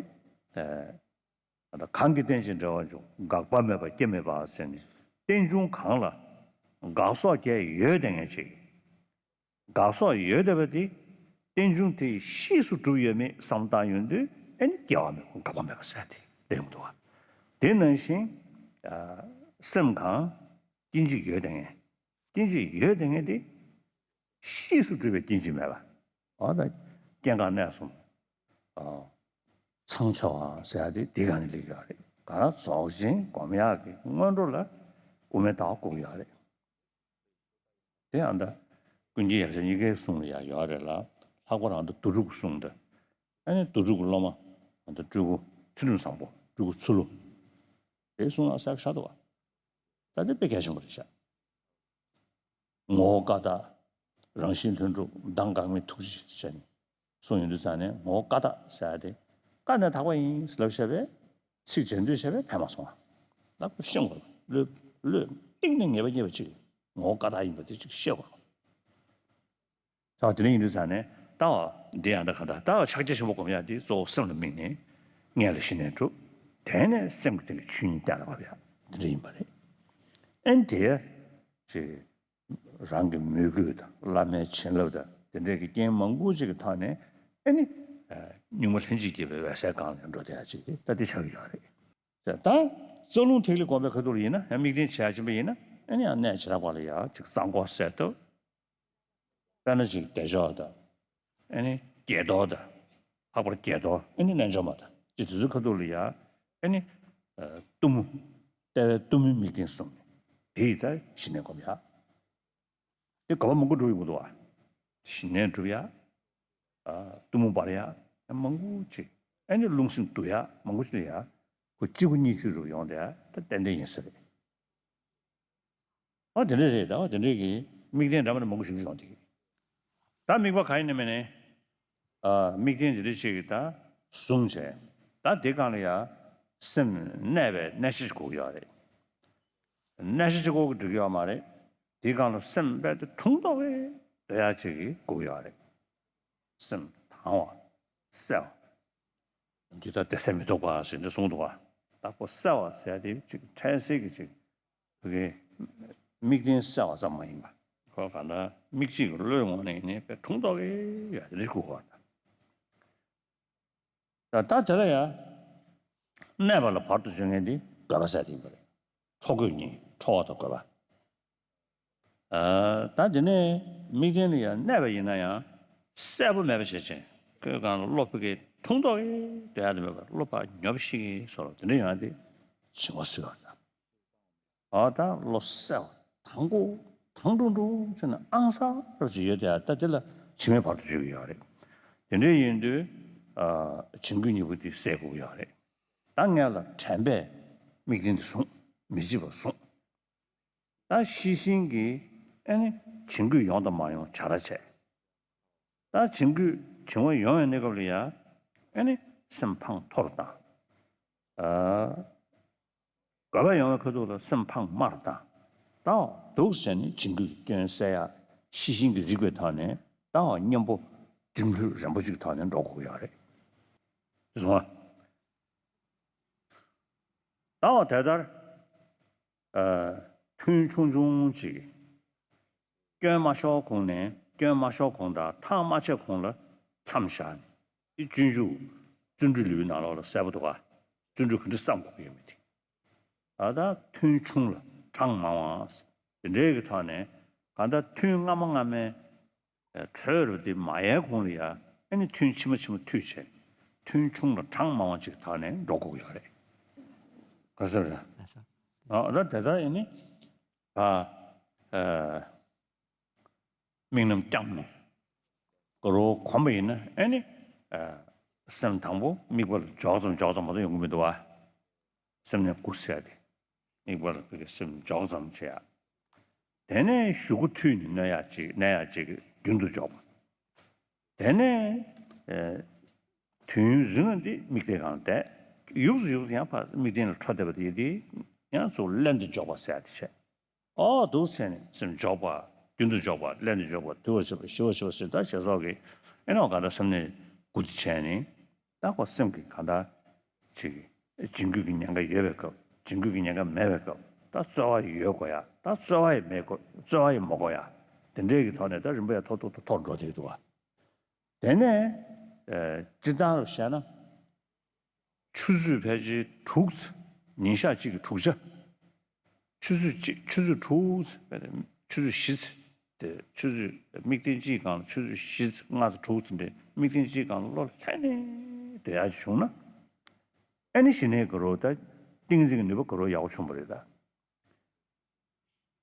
ཨ་ད་གང་གིས་རྟེན་ཅིང་འབྲེལ་བར་འབྱུང་། འགག་པ་མེད་པ་སྐྱེ་མེད་པ་ཟེར་ནས་རྟེན་འབྱུང་གང་ལ་འགག་སོགས་བརྒྱད་ཡོད་དེ་ངེས་ཅིག་འགག་སོགས་ཡོད་བསྡད་པ་དེ་རྟེན་འབྱུང་དེ་ཡི་གཤིས་སུ་གྲུབ་ཡོད་མེད་བསམ་བློ་བཏང་ཡོང་དུས་ཨེ་ནི་སྐྱེ་བ་མེད་པ་འགག་པ་མེད་པ་ཟེར་དེ་ལེན་འདུག་བ། དེ་ནང་བཞིན་ཨ་སེམས་གང་སྐྱེ་འཇིག་ཡོད་དེ་ངེས། སྐྱེ་འཇིག་ཡོད་དེ་ངེས་དེ། གཤིས་སུ་གྲུབ་པའི་སྐྱེ་འཇིག་མེད་པ། འོ་ད་སྐྱེ་འགག་གནས་གསུམ། ཨ་ཚང་ཚོ་བ་ཟེར་ཡ་དེ་དེ་ག་ནས་སླེབས་ཡོད་རེད། ག་ར་རྫོགས་ཆེན་སྒོམ་ཡག་གི་སྔོན་འགྲོ་ལ་དབུ་མའི་ལྟ་བ་དགོས་ཀྱི་ཡོད་རེད། དེ་ཡང་ད་ཀུན་མཁྱེན་ཡབ་སྲས་གཉིས་ཀའི་གསུང་ལ་ཡང་ཡོད་རེད་ལ། ལྷག་པར་ཨ་ད་དུས་དྲུག་གི་གསུང་དེ། ཨ་ནི་དུས་དྲུག་གི་སློབ་མ་ཨ་ད་སྤྲུལ་སྐུ་ཚུལ་ཁྲིམས་བཟང་པོ་སྤྲུལ་སྐུ་ཚུལ་ལོ། དེའི་གསུང་ལ་གསལ་པོ་ཆགས་འདུག་བ། ད་དེ་དཔེ་གལ་ཆེན་པོ་རེད་ཤག་ངོ་བོ་ཀ་དག་རང་བཞིན་ལྷུན་གྲུབ། མདངས་འགག་མེད་ཐུགས་རྗེ་ཅན། གསུངས་ཡོང་དུས་ཙང་ནས་ངོ་བོ་ཀ་དག་ཟེར་ཡ་དེ་ཀ་ནས་དག་པ་ཡིན་ལབ་བཤད་པས་ཚིག་འཇལ་འདོད་བཤད་པས་ཕན་མ་སོང་བ། ད་ཁོ་ཤེས་དགོས་ལ་བློས་བློས་གཏིང་ནས་ངེས་པ་རྙེད་པ་ཅིག་ངོ་བོ་ཀ་དག་ཡིན་པ་དེ་ཅིག་ཤེས་དགོས་ལ། ད་དེ་འདྲ་ཡིན་དུས་ཙང་ནས་ལྟ་བ་འདི་ཡང་ད་ག་འདྲ་ལྟ་བ་ཕྱག་རྒྱ་ཆེན་པོ་སྒོམ་ཡ་དེ་གཙོ་བོ་སེམས་ལ་དམིགས་ནས་མངལ་ལ་ཞི་གནས་སྒྲུབ། དེ་ནས་སེམས་ཀྱི་སྟེང་གི་ཆོས་ཉིད་གཏན་ལ་ཕབ་ཡ་འདི་འདྲ་ཡིན་པ་རེད། ཨེ་དེ་ཅིག་རང་གི་མོས་གུས་དང་བླ་མའི་བྱིན་རླབས་དང་དེ་འདྲའི་གི་རྐྱེན་མང་པོ་ཅིག་གི་ཐོག་ནས་ཨེ་ནི་གཉུག་མ་ལྷན་ཅིག་སྐྱེས་པའི་འོད་གསལ་སྒང་ལ་འགྲོ་བསྡད་ཡ་ཅིག་ད་འདི་ཆགས་ཀྱི་ཡོད་རེད། ད་རྩ་རླུང་ཐིག་ལེ་སྒོམ་པའི་ཁ་ཐུག་ལ་ཡིན་ན་ཡང་དམིགས་རྟེན་བྱེད་ཡ་ཕྱིན་པ་ཡིན་ན་ཨེ་ནི་ཡང་གནས་བྱེ་བྲག་པ་ལ་ཡ་ཅིག་གསང་སྒོ་གསལ་བཏབ། དཔེར་ན་ཅིག་བདེ་མཆོག་དང་། ཨེ་ནི་བརྒྱད་སྟོང་དང་། ལྷག་པར་བརྒྱད་སྟོང་ཨེ་ནི་རྣལ་འབྱོར་མ་དང་ཅིག་དེ་ཚོའི་ཁ་ཐུག་ལ་ཡ་ཨེ་ནི་ཨ་གཏུམ་མོ། ལྟེ་བའི་གཏུམ་མོའི་དམིགས་རྟེན་གསུམ་ནི་དེ་ཡི་ད་ཞི་གནས་སྒོམ་ཡ། དེ་དགོས་པ་མང་པོ་འགྲུབ་ཡོང་གི་འདུག་བ། ཞི་གནས་སྒྲུབ་ཡ། ཨ་གཏུམ་མོ་སྦར་ཡ། མང་པོ་ཅིག་ཨེ་ནི་རླུང་སེམས་འདུལ་ཡ་མང་པོ་ཅིག་ལ་ཡ། ཁོ་གཅིག་པུ་གཉིས་གཅིག་རུ་ཡོང་དེ་ད་ཏན་ཏན་ཡིན་ས་རེད། ཨ་དེ་འདྲ་རེད་ད། ཨ་དེ་འདྲའི་གི་དམིགས་རྟེན་འདྲ་མི་འདྲ་མང་པོ་ཞིག་ཡོང་དེ། ད་དམིགས་པ་གང་ཡིན་ནི་མིན་ནི། ཨ་དམིགས་རྟེན་དེ་འདྲ་ཞིག་གི་ད་བཟུང་བྱས། ད་དེ་སྒང་ལ་ཡ་སེམས་གནས་པའི་གནས་ཆ་ཞིག་དགོས་ཀྱི་ཡོད་རེད། གནས་ཆ་ཞིག་དགོས་ཀྱི་འགྲིག་གི་ཡོད་མ་རེད། དེ་སྒང་ལ་སེམས་རྦད་དེ་ཐུང་ཐོག་གི་སྡོད་ཡ་ཅིག་གི་དགོས་ཀྱི་ཡོད་རེད། སེམས་དྭངས་བ། གསལ་བ། འདི་ལྟར་བདེ་གསལ་མི་རྟོག་པ་ཟེར་ནས་གསུངས་འདུག་བ། ད་ཁོ་གསལ་བ་ཟེར་དེ་ཅིག་འཕྲལ་སེལ་གྱི་ཅིག་བོད་ཀྱི་དམིགས་རྟེན་གསལ་བ་ཙམ་མ་ཡིན་པ། ཁོ་ག་ལ་མིག་གཅིག་གི་བློའི་ངོས་ནས་ཡིན་ནའི་དཔེ་ཐུང་ཐོག་གི་ཡ་རེ་ཞིག་དགོས་པ་དང་། ད་ད་དེ་ལ་ཡ་གནས་པ་ལ་བར་དུ་གཅོད་མཁན་དེ་དགོས་པ་ཟེར་དེ་ཡིན་པ་རེད། འཕྲོ་དགོས་གཉིས་འཕྲོ་བ་དང་དགོས་པ། ཨ་ད་དེ་ནས་དམིགས་རྟེན་ལ་ཡང་གནས་པ་ཡིན་ན་ཡང་གསལ་པོ་མེད་པ་བྱེད་ཅིང་ཁོའི་སྒང་ལ་བློ་ཕུགས་ཀྱི་ཐུང་ཐོག་གི་དོན་ཡག་དེ་མེད་པར་བློ་ཕར་ཉོབ་ཤིག་གི་བཟོ་འདྲ་དེ་འདྲ་ཡོང་ཡ་དེ་བྱིང་བ་ཟེར་བ་དང་། ཨ་ད་བློ་གསལ་བ་དྭངས་པོ་དྭངས་ཀྲུང་ཀྲུང་བྱས་ན་ཨང་གསར་རབ་ཅིག་ཡོད་དེ་ད་དེ་ལ་བྱིང་བའི་བར་དུ་གཅོད་ཀྱི་ཡོད་རེད། དེ་འདྲ་ཡིན་དུས་ཨ་བྱིང་རྒོད་གཉིས་པོ་དེ་སེལ་དགོས་ཀྱི་ཡོད་རེད། ད་ངས་ལ་དྲན་པས་དམིགས་རྟེན་དེ་བཟུང་། མི་བརྗེད་པར་བཟུང་། ད་ཤེས་བཞིན་གྱིས་ཨེ་ནི་བྱིང་རྒོད་ཡོང་དང་མ་ཡོང་བྱ་ར་བྱས། ད་བྱིང་རྒོད་བྱིང་བ་ཡོང་བའི་གནས་སྐབས་ལ་ཡ་ཨེ་ནི་སེམས་ཕངས་མཐོ་རུ་བཏང་། ཨ་དགོས་པ་ཡོང་བའི་ཁ་ཐུག་ལ་སེམས་ཕངས་དམའ་རུ་བཏང་། ད་འདུག་བྱས་ནས་བྱིང་རྒོད་ཀྱི་སྐྱོན་སེལ་ཡ་ཤེས་བཞིན་གྱིས་རིག་པའི་ཐོག་ནས་ད་གཉེན་པོ་སྒྲིམ་ལྷོད་རན་པོ་ཅིག་གི་ཐོག་ནས་འགྲོ་དགོས་ཀྱི་ཡོད་རེད། གསུངས་པ། ད་བ་དེ་ལྟར། ཨ་ཐུན་ཆུང་ཆུང་ཅིག་སྐྱོན་མ་ཤོར་གོང་ནས་སྐྱོན་མ་ཤོར་གོང་དང་ཐག་མ་ཆད་གོང་ལ་མཚམས་བཞག་ནས་དེ་སྤྱོད་འཇུག་བརྩོན་འགྲུས་ལེའུའི་ནང་ལོགས་ལ་གསལ་པོ་འདུག་ག་བརྩོན་འགྲུས་ག་འདྲ་བསམ་དགོས་ཀྱི་ཡོད་མེད་དེ། ཨ་ད་ཐུན་ཆུང་ལ་གྲངས་མང་བ། དེ་འདྲའི་གི་ཐོག་ནས་གང་ལྟར་ཐུན་སྔ་མ་སྔ་མའི་ཨ་འཕྲོས་རུ་དེ་མ་ཡལ་གོང་ལ་ཡ་ཨ་ནི་ཐུན་ཕྱི་མ་ཕྱི་མ་མཐུད་བྱས། ཐུན་ཆུང་ལ་གྲངས་མང་བ་ཅིག་དག་ནས་འགྲོ་དགོས་ཀྱི་ཡོད་རེད། ག་ཟེར་རེད། ལགས་སོ། ཨ་ད་དེ་ལྟར་ཡིན་ནི་ཨ་ཨ་དམིགས་རྣམ་བསྐྱངས་ནས་ག་རོ་གོམས་པ་ཡིན་ན་ཨ་ནི་ཨ་སེམས་དང་པོ་དམིགས་པ་ལ་འཇོག་ཙམ་འཇོག་ཙམ་མ་གཏོགས་ཡོང་གི་མི་འདུག་བ། སེམས་ནི་དགུ་ཟེར་ཏེ། དམིགས་པ་ལ་ཕ་གི་སེམས་འཇོག་ཙམ་བྱེད་ཡ། དེ་ནས་གཞུག་གུ་མཐུད་ནས་གནོན་ཡ་གཅིག་གནོན་ཡ་གཅིག་རྒྱུན་དུ་འཇོག་པ། དེ་ནས་ཨེ་དུས་ཡུན་རིང་བ་འདི་དམིགས་གཏད་སྒང་ལ་བསྡད། ཡུགས་སུ་ཡུགས་སུ་ཡང་ཕར་དམིགས་རྟེན་ལ་འཕྲོ་བསྡད་པ་དེ་དེ་ཡང་ཚུར་ལྷན་དུ་འཇོག་པ་ཟེར་ཡ་དེ་བྱས། ཨོ་འདུག་ཟེར་ནས་སེམས་འཇོག་པ། རྒྱུན་དུ་འཇོག་པ། ལྷན་དུ་འཇོག་པ། དུ་བ་ཞི་བ་ཞི་བ་ཞི་བ་ཞི་ད་ཞེས་སོགས་ཀྱི་ཨེ་ནོ་ག་ད་སེམས་ནས་དགུ་དེ་བྱས་ནས། ད་ཁོ་སེམས་ཀྱི་གང་ལྟར་ཅིག་འཇིགས་སྐུལ་གྱི་ཉེན་ཁ་ཡོད་པའི་སྐབས། འཇིགས་སྐུལ་གྱི་ཉེན་ཁ་མེད་པའི་སྐབས། ད་རྩོལ་བ་ཡོད་དགོས་ཡ། ད་རྩོལ་བ་ཡི་མེད་དགོས། རྩོལ་བ་ཡི་མ་དགོས་ཡ། དེ་འདྲའི་གི་ཐོག་ནས་ད་རིམ་པས་མཐོ་མཐོ་མཐོ་མཐོ་འགྲོ་བསྡད་འདུག་བ། དེ་ནས་ཨ་སྤྱིར་བཏང་རུ་བཤད་ན། ཆུ་ཚོད་ཕལ་ཆེར་དྲུག་ཙམ། ཉིན་ཞག་གཅིག་གི་དྲུག་ཆ། ཆུ་ཚོད་གཅིག་ཆུ་ཚོད་དྲུག་ཙམ། ཆུ་ཚོད་བཞི་ཙམ། དེ་ཆུ་ཚོད་དམིགས་རྟེན་གཅིག་སྒང་ལ་ཆུ་ཚོད་བཞི་ཙམ། ལྔ་ཙམ། དྲུག་ཙམ་དེ་དམིགས་རྟེན་གཅིག་སྒང་ལ་བློ་ལྷན་ནས་སྡོད་ཡག་ཅིག་བྱུང་ན། ཨ་ནི་ཞི་གནས་ག་རོ་ད་ཏིང་འཛིན་གྱི་ནུས་པ་ག་རོ་ཡག་པོ་བྱུང་བ་རེད་ད།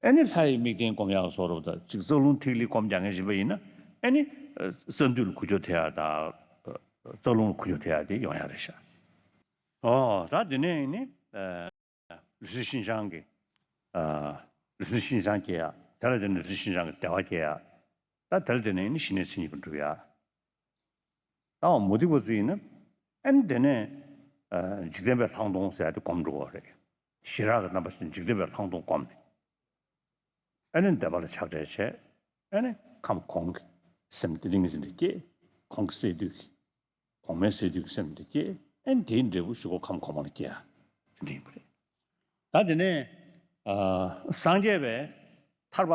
ཨ་ནི་ལྷ་ཡི་དམིགས་རྟེན་སྒོམ་ཡག་བཟོ་འདྲ་ད་ཅིག་རྩ་རླུང་ཐིག་ལེ་སྒོམ་རྒྱག་མཁན་ཞིག་ཡིན་པ་ཡིན་ན། ཨ་ནི་ཨ་རྩ་མདུད་ལ་འགུལ་སྐྱོད་ཐེབས་ཡག་དང་། རྩ་རླུང་ལ་འགུལ་སྐྱོད་ཐེབས་ཡག་དེ་ཡོང་ཡག་རེད་ཤག་ཨོ་ད་དེ་ནས་ནི་ཨ་ལུས་འཛིན་ཤིན་སྦྱངས་ཀྱི་ཨ་ལུས་འཛིན་ཤིན་སྦྱངས་སྐྱེ་ཡག་དེ་ལ་དེ་ནས་ལུས་འཛིན་ཤིན་སྦྱངས་ཀྱི་བདེ་བ་སྐྱེ་ཡག་ད་དེ་ལ་དེ་ནས་ནི་ཞི་གནས་མཚན་ཉིད་པ་འགྲུབ་ཡག་ད་འོ་མུ་སྟེགས་པ་ཚོ་ཡིན་ན། ཨ་ནི་དེ་ནས་ཨ་འཇིག་རྟེན་པའི་ལྷག་མཐོང་ཟེར་ཡག་དེ་སྒོམ་འགྲོ་བ་རེད། ཞི་རགས་ཀྱི་རྣམ་པ་ཞིག་འཇིག་རྟེན་པའི་ལྷག་མཐོང་སྒོམ་ནས། ཨ་ནི་བདེ་བ་ལ་ཆགས་བྲལ་བྱས། ཨ་ནི་ཁམས་གོང་གི་སེམས་ཏིང་ངེ་འཛིན་དེ་སྐྱེ། གོང་གི་སས་བསྡུས་ཀྱི། གོང་མའི་སས་བསྡུས་ཀྱི་སེམས་དེ་སྐྱེ། ཨ་ནི་དེའི་འབྲས་བུ་གཞུག་གུ་ཁམས་གོང་མ་ལ་སྐྱེ་ཡ་དེ་འདྲ་ཡིན་པ་རེད། ད་དེ་ནས་ཨ་སངས་རྒྱས་པའི་ཐར་པ།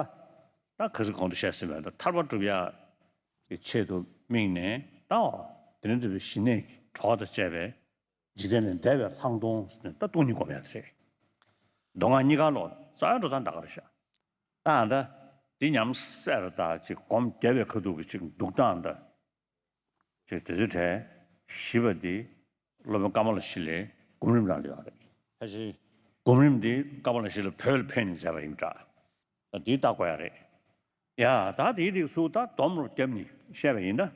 ད་ག་ཚོད་གོང་དུ་བཤད་ཟིན་པའི་ཐར་པ་སྒྲུབ་ཡ་གི་ཆེད་དུ་དམིགས་ནས། ད་འོ་དེ་ནས་འདུས་པའི་ཞི་གནས་ཀྱི་གྲོགས་དང་བཅས་པའི་འཇིག་རྟེན་ལས་འདས་པའི་ལྷག་མཐོང་ཟེར་ནས་ད་སྟོང་ཉིད་སྒོམ་ཡག་དེ་རེད། མདོ་སྔགས་གཉིས་ཀ་ལོ་རྩ་བའི་འགྲོ་སྟངས་ད་ག་རེད་ཤག་ད་ཨ་ད་འདི་ཉམས་སད་ར་ད་ཅིག་སྒོམ་རྒྱབ་པའི་ཁ་ཐུག་གི་ཅིག་འདུག་སྟངས་ད། ཅིག་དེ་ཚོའི་གྲས་བཞི་པ་འདི་སློབ་དཔོན་ཀ་མ་ལ་ཤཱི་ལའི་སྒོམ་རིམ་ནང་ལ་ཡོད་རེད། ཕལ་ཆེར་སྒོམ་རིམ་འདི་ཀ་མ་ལ་ཤཱི་ལ་བོད་ལ་ཕེབས་ནས་མཛད་པ་ཡིན་འདྲ། ད་འདི་བལྟ་དགོས་ཡ་རེད། ཡ་ད་དེའི་རིགས་སུ་ད་སྡོམ་རུ་བརྒྱབ་ནས་བཤད་པ་ཡིན་ན།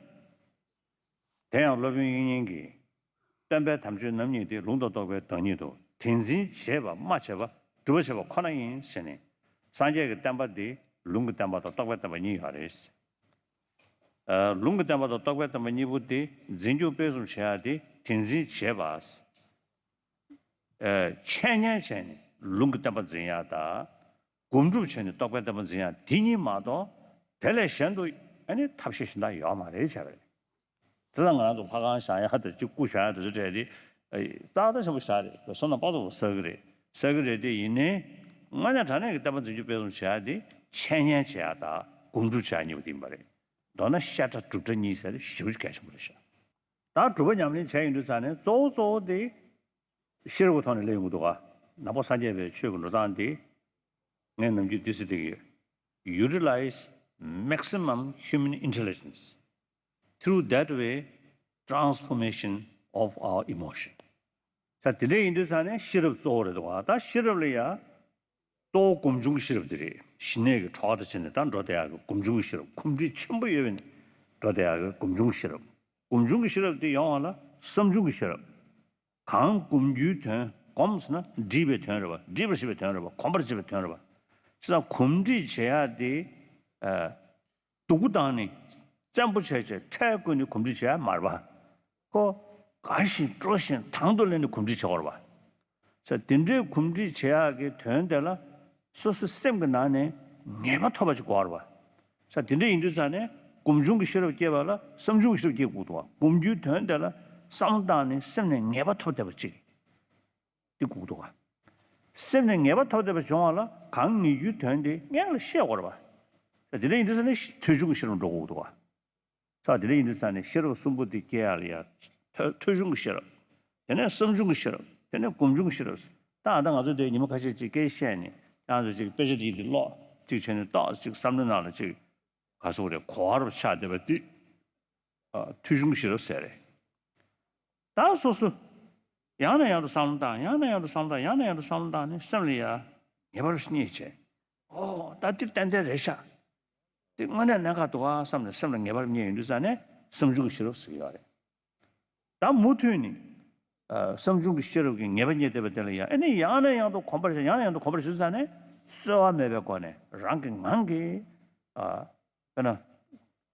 དེ་ཡང་སློབ་དཔོན་དབྱིག་གཉེན་གྱིས། སྟོན་པའི་དམ་ཆོས་རྣམ་གཉིས་ཏེ། ལུང་དང་རྟོགས་པའི་བདག་ཉིད་དོ། དེ་འཛིན་བྱེད་པ་སྨྲ་བྱེད་པ། སྒྲུབ་པ་བྱེད་པ་ཁོ་ན་ཡིན་ཟེར་ནས། སངས་རྒྱས་ཀྱི་བསྟན་པ་འདི་ལུང་གི་བསྟན་པ་དང་རྟོགས་པའི་བསྟན་པ་གཉིས་ཡོད་རེད། ཨ་ལུང་གི་བསྟན་པ་དང་རྟོགས་པའི་བསྟན་པ་གཉིས་པོ་དེ་འཛིན་སྐྱོང་སྤེལ་གསུམ་བྱེད་ཡ་དེ་དེ་འཛིན་བྱེད་པ། ཨ་འཆད་ཉན་བྱས་ནས་ལུང་གི་བསྟན་པ་འཛིན་ཡ་དང་། སྒོམ་སྒྲུབ་བྱས་ནས་རྟོགས་པའི་བསྟན་པ་འཛིན་ཡ་དེ་གཉིས་མ་གཏོགས། དེ་ལས་གཞན་དུ་ཨ་ནི་ཐབས་ཤེས་གཞན་དག་ཡོད་མ་རེད་བྱས་པ་རེད། དེ་ལ་ང་རང་ཚོ་ལྷ་ཁང་བཞེངས་ཡ་དང་གཅིག་སྐུ་བཞེངས་ཡ་དེ་ཚོ་གྲས་དེ་རྩ་བ་ཆེན་པོ་ཞིག་རེད། བསོད་ནམས་དཔག་ཏུ་མེད་པ་བསགས་ཀྱི་རེད། བསགས་ཀྱི་རེད་དེ་ཡིན་ནའི། དངོས་གནས་དྲང་གནས་ཀྱི་བསྟན་པ་འཛིན་སྐྱོང་སྤེལ་གསུམ་བྱེད་ཡ་དེ་འཆད་ཉན་བྱེད་ཡ་དང་སྒོམ་སྒྲུབ་བྱེད་ཡ་གཉིས་པོ་དེ་ཡིན་པ་རེད། མདོར་ན་བཤད་གྲྭ་སྒྲུབ་གྲྭ་གཉིས་ཟེར་ཞེ་པོ་ཅིག་གལ་ཆེན་པོ་རེད་ཤག་ད་སྒྲུབ་པ་ཉམས་ལེན་བྱས་ཡོང་དུས་ཙང་ནས་གཙོ་བོ་གཙོ་བོ་དེ་ཤེས་རབ་ཀྱི་ཐོག་ནས་སླེབས་ཡོང་གི་འདུག་ག་ནང་པ་སངས་རྒྱས་པའི་ཆོས་ཀྱི་འགྲོ་སྟངས་དེ་ངས་ནམ་རྒྱུན་འདི་ཟེར་བསྡད་ཀྱི་ཡོད། Utilize maximum human intelligence through that way transformation of our emotion. ས་དེ་འདྲ་ཡིན་དུས་ཙང་ནས་ཤེས་རབ་གཙོ་བོ་རེད་འདུག་ག་ད་ཤེས་རབ་ལ་ཡ། གཙོ་བོ་སྒོམ་བྱུང་གི་ཤེས་རབ་དེ་རེད། ཞི་གནས་ཀྱི་གྲོགས་དང་བྱས་ནས་ད་འགྲོ་བསྡད་ཡག་གི་སྒོམ་བྱུང་གི་ཤེས་རབ། གོམས་འདྲིས་ཆེན་པོ་ཡོད་པའི་འགྲོ་བསྡད་ཡག་གི་སྒོམ་བྱུང་གི་ཤེས་རབ། སྒོམ་བྱུང་གི་ཤེས་རབ་དེ་ཡོང་བ་ལ་བསམ་བྱུང་གི་ཤེས་རབ། གང་སྒོམ་རྒྱུའི་དོན། སྒོམ་ཟེར་ན་འདྲིས་པའི་དོན་རེད་པ། འདྲིས་པར་བྱེད་པའི་དོན་རེད་པ། གོམས་པར་བྱེད་པའི་དོན་རེད་པ། བྱས་ཙང་གོམས་འདྲིས་བྱེད་ཡག་དེ། ཨ། སྡུག་པོ་བཏང་ནས་བཙན་པོ་བྱས་བྱས་ཁྲལ་བཀོད་ནས་གོམས་འདྲིས་བྱེད་ཡག་མ་རེད་པ། ཁོ་དགའ་བཞིན་སྤྲོ་བཞིན་དང་དུ་ལེན་ནས་གོམས་འདྲིས་བྱེད་དགོས་རེད་པ། ས་དེ་འདྲའི་གོམས་འདྲིས་བྱེད་ཡག་གི་དོན་དེ་ལ་སོ་སོའི་སེམས་ཀྱི་ནང་ནས་ངེས་པ་ཐོབ་པ་ཅིག་དགོས་རེད་པ། ས་དེ་འདྲ་ཡིན་དུས་ཙང་ནས་སྒོམ་བྱུང་གི་ཤེས་རབ་སྐྱེས་པ་ལ་བསམ་བྱུང་གི་ཤེས་རབ་སྐྱེ་དགོས་འདུག་པ། སྒོམ་རྒྱུའི་དོན་དེ་ལ་བསམ་བློ་བཏང་ནས་སེམས་ནས་ངེས་པ་ཐོབ་བསྡད་པ་ཅིག་དེ་དགོས་འདུག་པ། སེམས་ནས་ངེས་པ་ཐོབ་བསྡད་པ་བྱུང་བ་ལ་གང་ངེས་རྒྱུའི་དོན་དེ་སྔོན་ལ་ཤེས་དགོས་རེད་པ། ས་དེ་འདྲ་ཡིན་དུས་ཙང་ནས་ཐོས་བྱུང་གི་ཤེས་རབ་འགྲོ་དགོས་འདུག་པ། ས་དེ་འདྲ་ཡིན་དུས་ཙང་ནས་ཤེས་རབ་གསུམ་པོ་དེ་སྐྱེ་ཡག་ལ་ཡ། ཐོས་ཐོས་བྱུང་གི་ཤེས་རབ། དེ་ནས་བསམ་བྱུང་གི་ཤེས་རབ། དེ་ནས་སྒོམ་བྱུང་གི་ཤེས་རབ། ད་ཨ་ད་ང་ཚོ་དེ་ཉི་མ་ཁ་ཤས་ཅིག་སྐད་ཆ་བཤད་ནས་ཡང་ཚོ་ཅིག་དཔེ་ཆ་དེ་ཡིན་དེ་ཀློག་གཅིག་བྱས་ནས་ཏོག་ཙམ་བསམ་བློའི་ནང་ལ་ཅིག་ག་ཟེར་དགོས་རེད། གོ་བ་རུ་ཆགས་བསྡད་པ་འདི། ཨ། ཐོས་བྱུང་གི་ཤེས་རབ་ཟེར་རེད། ད་སོ་སོ་ཡང་ནས་ཡང་དུ་བསམ་བློ་བཏང་། ཡང་ནས་ཡང་དུ་བསམ་བློ་བཏང་། ཡང་ནས་ཡང་དུ་བསམ་བློ་བཏང་ནས་སེམས་ལ་ཡ་ངེས་པར་རྙེད་བྱས། ཨོ། ད་འདི་ཏན་ཏན་རེད་ཤག་འདི་དངོས་གནས་གནད་འགག་འདུག་ག་བསམ་ནས་སེམས་ལ་ངེས་པར་རྙེད་ཡོང་དུས་ཙ་ནས་བསམ་བྱུང་གི་ཤེས་རབ་ཟེར་གྱི་ཡོད་རེད། ད་མུ་མཐུད་ནས། ཨ། བསམ་བྱུང་གི་ཤེས་རབ་ཀྱིས་ངེས་པ་རྙེད་བསྡད་པ་དེ་ལ་ཡང་ཨ་ནི་ཡང་ནས་ཡང་དུ་གོམས་པར་བྱས། ཡང་ནས་ཡང་དུ་གོམས་པར་བྱས་ཙ་ནས་རྩོལ་བ་མེད་པའི་སྒོ་ནས་རང་གི་ངང་གིས། ཨ། དཔེར་ན།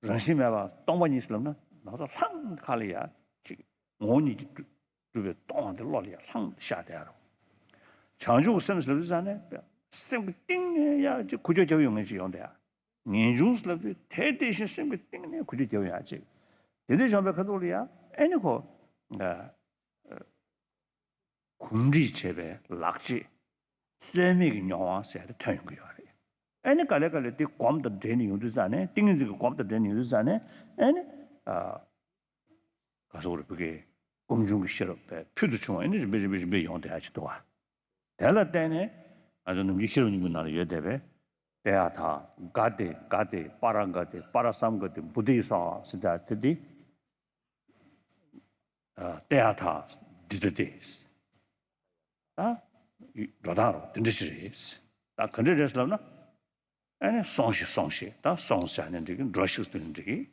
རང་བཞིན་མེད་པ་སྟོང་པ་ཉིད་ཟེར་ལབ་ན་ང་ཚོ་ལྷང་ཁ་ལ་ཡ་ཅིག་ངོ་བོ་ཉིད་ཀྱིས་གྲུབ་གྲུབ་པའི་སྟོང་པ་དེ་བློ་ལ་ཡ་ལྷང་ཤར་བསྡད་ཡ་རོ། བྱང་ཆུབ་ཀྱི་སེམས་ཟེར་ལབ་དུས་ཙ་ནས་སེམས་ཀྱི་གཏིང་ནས་ཡ་ཅིག་འགུལ་སྐྱོད་རྒྱབ་ཡོང་མཁན་ཅིག་ཡོང་བསྡད་ཡ། ངེས་འབྱུང་ཟེར་ལབ་དུས་དེ་དེ་བཞིན་སེམས་ཀྱི་གཏིང་ནས་འགུལ་སྐྱོད་རྒྱབ་ཡོང་ཡ་ཅིག་དེ་འདྲ་བྱུང་བའི་ཁ་ཐུག་ལ་ཡ་ཨ་ནི་ཁོ། ཨ། གོམས་འདྲིས་བྱས་པའི་ལག་རྗེས། རྩོལ་མེད་ཀྱི་མྱོང་བ་ཟེར་དེ་ཐོན་ཡོང་གི་ཡོད་རེད། ཨ་ནི་ག་ལེ་ག་ལེ་དེ་སྒོམ་དང་འབྲེལ་ནས་ཡོང་དུས་ཙ་ནས། ཏིང་ངེ་འཛིན་གྱི་སྒོམ་དང་འབྲེལ་ནས་ཡོང་དུས་ཙ་ནས་ཨ་ནི། ཨ། ག་ཟེར་དགོས་རེད། བོད་སྐད་སྒོམ་བྱུང་གི་ཤེས་རབ་དཔེ་ཕུལ་དུ་བྱུང་བ་ཨ་ནི་རིམ་པས་རིམ་པས་རིམ་པས་ཡོང་བསྡད་ཡ་ཅིག་འདུག་ག་དེ་ལ་བརྟེན་ནས་ང་ཚོ་ནམ་རྒྱུན་ཤེས་རབ་སྙིང་པོའི་ནང་ལ་ཡོད་བསྡད་པའི། ཏདྱ་ཐཱ། ག་ཏེ་ག་ཏེ་པཱ་ར་ག་ཏེ་པཱ་ར་སཾ་ག་ཏེ་བོ་དྷི་སྭཱ་ཧཱ་ཟེར་ཡ་དེ་དེ། ཨ། ཏདྱ་ཐཱ། འདི་ལྟ་སྟེ། ད་འགྲོ་སྟངས་རོ་དེ་འདྲ་ཞིག་རེད། ད་ག་འདྲ་རེད་ཟེར་ལབ་ན། ཨ་ནི་སོང་ཞིག་སོང་ཞིག་ད་སོང་ཟེར་ནས་འགྲིག་གི། འགྲོ་ཞིག་ཟེར་ནས་འགྲིག་གི།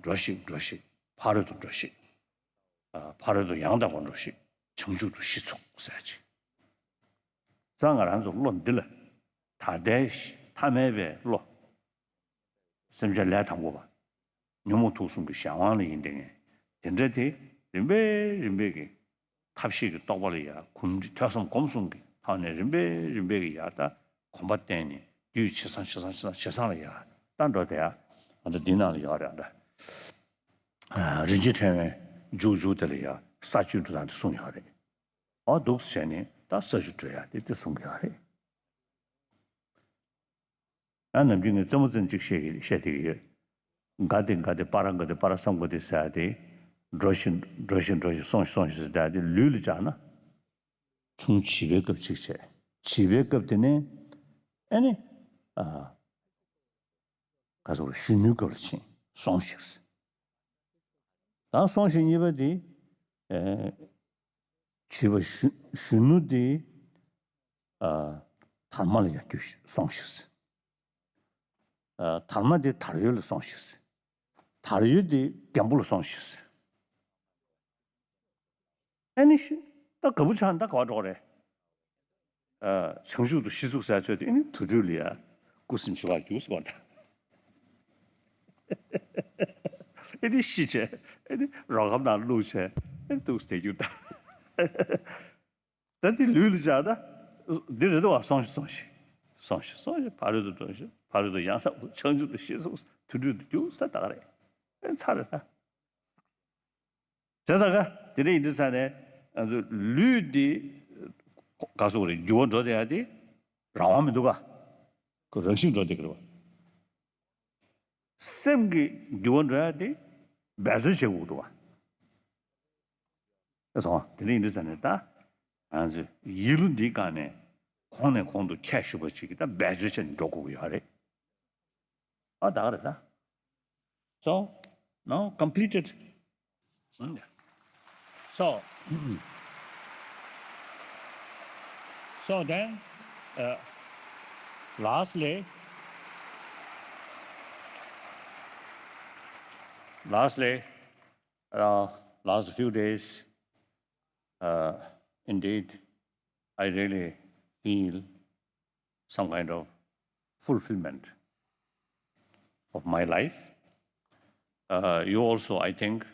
འགྲོ་ཞིག་འགྲོ་ཞིག་ཕ་རོལ་ཏུ་འགྲོ་ཞིག་ཨ། ཕ་རོལ་ཏུ་ཡང་དག་པར་འགྲོ་ཞིག་བྱང་ཆུབ་ཏུ་གཞི་ཚུགས་ཟེར་ཅིག་ཙང་ང་རང་ཚོ་བློ་འདི་ལ། ད་ལྟའི་ཐ་མལ་པའི་བློ། སེམས་ཅན་ལས་དང་པོ་པ། ཉོན་མོངས་དུག་གསུམ་གྱི་གཞན་དབང་ལ་ཡིན་བསྡད་མཁན་དེ་འདྲ་དེ་རིམ་པས་རིམ་པས་ཀྱི་ཐབས་ཤེས་ཀྱི་རྟོག་པ་ལ་ཡ་གོམས་འདྲིས། ཐོས་བསམ་སྒོམ་གསུམ་གྱི་ཐོག་ནས་རིམ་པས་རིམ་པས་ཀྱི་ཡར་ད་གོམས་པ་བསྟེན་ནས་རྒྱུད་ཇེ་བཟང་ཇེ་བཟང་ཇེ་བཟང་ཇེ་བཟང་ལ་ཡ་ད་འགྲོ་བསྡད་ཡ། ཨ། ད་འདི་ནང་ལ་ཡོད་རེད། ཨ། ད་རིན་ཆེན་ཕྲེང་བའི་མཇུག་མཇུག་དེ་ལ་ཡ་ས་བཅུ་འགྲོ་སྟངས་དེ་གསུངས་ཡོད་རེད། ཨོ། འདུག་སེ་བྱས་ནས་ད་ས་བཅུ་འགྲོ་ཡ་དེ་དེ་གསུང་གི་ཡོད་རེད། ཨ། ནམ་རྒྱུན་ངས་རྩེད་མོ་རྩེ་ནས་ཅིག་བཤད་ཀྱི་བཤད་བསྡད་ཀྱི་ཡོད། ག་ཏེ་ག་ཏེ་པཱ་ར་ག་ཏེ་པཱ་ར་སཾ་ག་ཏེ་ཟེར་ཡ་དེ། འགྲོ་ཞིག་འགྲོ་ཞིག་འགྲོ་ཞིག་སོང་ཞིག་སོང་ཞིག་ཟེར་ཡ་དེ་ལུས་ལ་སྦྱར་ན། ཆུང་བྱིས་པའི་སྐབས་གཅིག་བྱས། བྱིས་པའི་སྐབས་དེ་ནས་ཨ་ནི། ཨ། ག་ཟེར། གཞོན་ནུའི་སྐབས་ལ་ཕྱིན། སོང་ཞིག་ད་སོང་ཞིག་གཉིས་པ་དེ། ཨེ། བྱིས་པ་གཞོན་གཞོན་ནུ་དེ། ཨ། དར་མ་ལ་ཡར་རྒྱུགས་ཤིག་སོང་ཞིག་ཨ། དར་མ་དེ་དར་ཡོལ་ལ་སོང་ཞིག་དར་ཡོལ་དེ་རྒན་པོ་ལ་སོང་ཞིག་ཨ་ནི་ཤི། ད་ག་བུ་ཆགས་ན་ད་ག་བ་འགྲོ་རེད། ཨ། བྱང་ཆུབ་ཏུ་གཞི་ཚུགས་ཟེར་ཚོད་དེ་ཨ་ནི་དུར་ཁྲོད་ལ་ཡ་སྐུ་སེམས་བྱེ་བ་རྒྱུགས་ཟེར་བ་དང་། ཨ་ནི་ཤི་བྱས། ཨ་ནི་རོ་ཁབ་ནང་བླུགས་བྱས། ཨ་ནི་འདུག་སེ་རྒྱུགས་དང་། ད་དེ་ལུས་ལ་སྦྱར་ད། འདི་རེད་དོ། སོང་ཞིག་སོང་ཞིག་སོང་ཞིག་སོང་ཞིག་ཕ་རོལ་ཏུ་འགྲོ་ཞིག་ཕ་རོལ་ཏུ་ཡང་དག་པར་བྱང་ཆུབ་ཏུ་གཞི་ཚུགས། དུར་ཁྲོད་དུ་རྒྱུགས་ཟེར་ད་ག་རེད། ཨེ། ཚར་རེད་ད། བྱས་ཙང་ག་དེ་འདྲ་ཡིན་དུས་ཙང་ནས་ང་ཚོ་ལུས་འདི་ག་ཟེར་དགོས་རེད། འགྱུར་བ་འགྲོ་བསྡད་ཡ་དེ་རང་དབང་མི་འདུག་ག་ཁོ་རང་བཞིན་འགྲོ་བསྡད་ཀྱི་རེད་བ། སེམས་ཀྱི་འགྱུར་བ་འགྲོ་ཡ་དེ་འབད་རྩོལ་བྱེད་དགོས་འདུག་བ། ཨེ། སོང་། དེ་འདྲ་ཡིན་དུས་ཙང་ནས་ད་ང་ཚོ་ཡིད་བློ་འདིའི་སྒང་ནས་གོང་ནས་གོང་དུ་ཁྱེར་ཤུགས་པ་ཅིག་གིས་ད་འབད་རྩོལ་བྱས་ནས་འགྲོ་དགོས་ཀྱི་ཡོད་རེད། ཨ། ད་ག་རེད་ད། So, now completed. Mm, yeah. So, so then, uh, lastly, lastly, uh, last few days, uh, indeed, I really feel some kind of fulfillment of my life. Uh, you also, I think,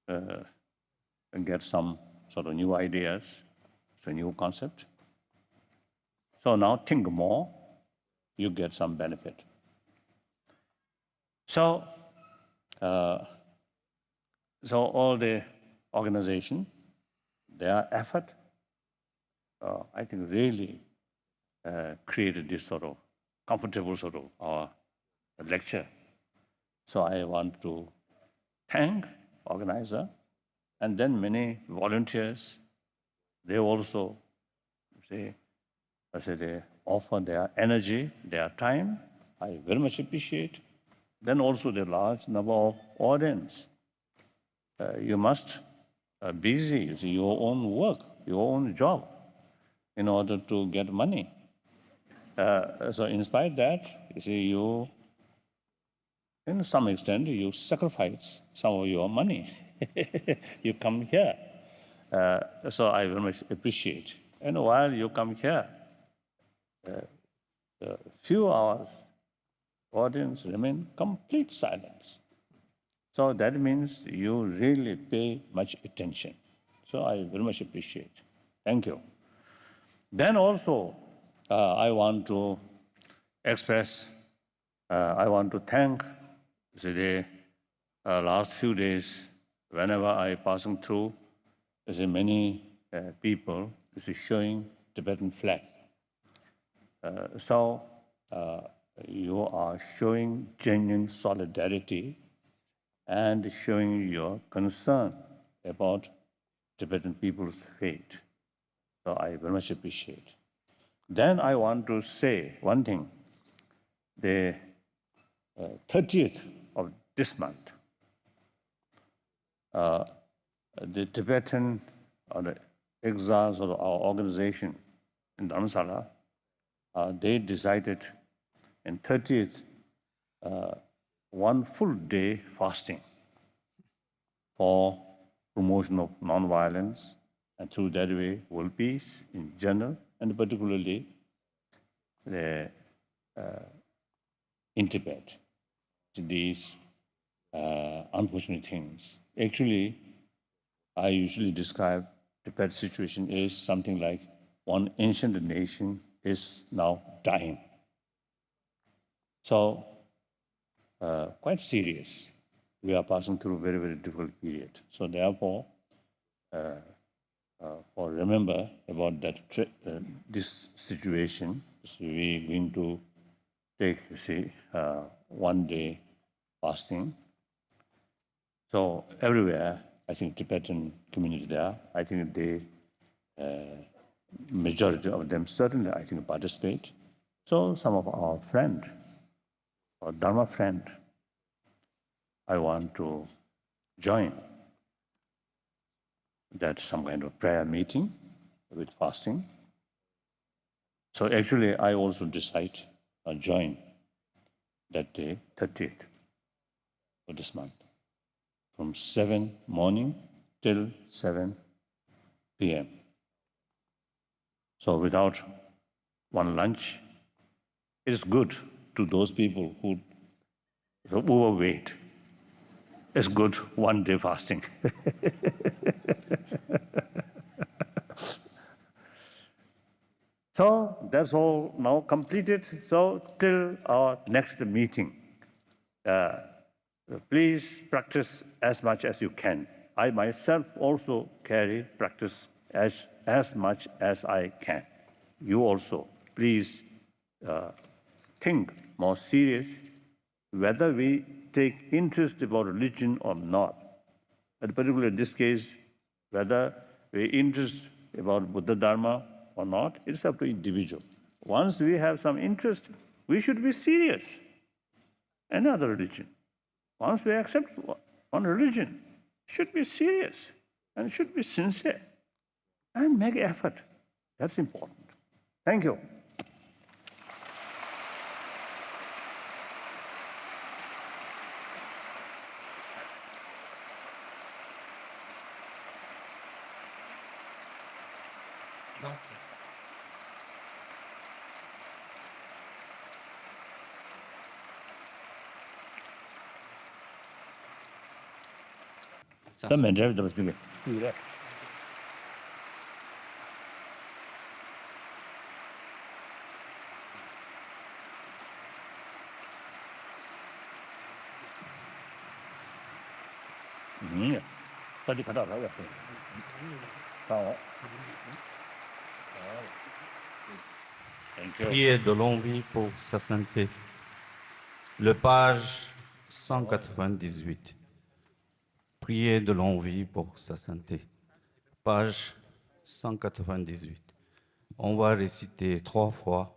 uh, get some sort of new ideas, it's a new concept. So now think more, you get some benefit. So, uh, so all the organization, their effort, uh, I think, really, uh, created this sort of comfortable sort of, uh, lecture. So I want to thank organizer and then many volunteers. They also say, I said, uh, offer their energy, their time. I very much appreciate. Then also the large number of audience. Uh, you must uh, busy with your own work, your own job, in order to get money. Uh, so in spite that, you see, you in some extent, you sacrifice some of your money. You come here. Uh, so I very much appreciate. And while you come here, uh, a few hours, audience remain complete silence. So that means you really pay much attention. So I very much appreciate. Thank you. Then also, uh, I want to express uh, I want to thank the uh, last few days, whenever I passing through, is many uh, people is showing Tibetan flag. Uh, so uh, you are showing genuine solidarity and showing your concern about Tibetan people's fate. So I very much appreciate. Then I want to say one thing. The uh, thirtieth of this month, uh, the Tibetan or the exiles of our organization in Dharamsala, uh, they decided in thirtieth, uh, one full day fasting for promotion of non-violence and through that way world peace in general and particularly the, uh, in Tibet. These uh, unfortunate things. Actually, I usually describe Tibet situation is something like one ancient nation is now dying. So, uh, quite serious. We are passing through a very, very difficult period. So, therefore, uh, uh, for remember about that tri- uh, this situation, so we going to take, you see, uh, one day fasting. So everywhere, I think Tibetan community there, I think they, uh, majority of them certainly, I think, participate. So some of our friend, our Dharma friend, I want to join that some kind of prayer meeting with fasting. So actually, I also decide uh, join that day, thirtieth of this month, from seven morning till seven p m. So without one lunch, it's good to those people who are overweight. It's good one day fasting. So that's all now completed. So till our next meeting, uh, please practice as much as you can. I myself also carry practice as, as much as I can. You also, please, uh, think more serious whether we take interest about religion or not. And particularly in this case, whether we interest about Buddha Dharma or not, it's up to individual. Once we have some interest, we should be serious. Any other religion. Once we accept one religion, should be serious and should be sincere and make effort. That's important. Thank you. ད་མེ་འདྲ་བ་འདྲ་བ་ཞིག་གི་ཡིན་རེད། ཡིན། ད་འདི་ཁ་བཏགས་རག་ཡག་སོང་། ད་འོ། Thank you. Prière de longue vie pour sa santé. Le page cent quatre-vingt-dix-huit. Prière de longue vie pour sa santé. Page cent quatre-vingt-dix-huit. On va réciter trois fois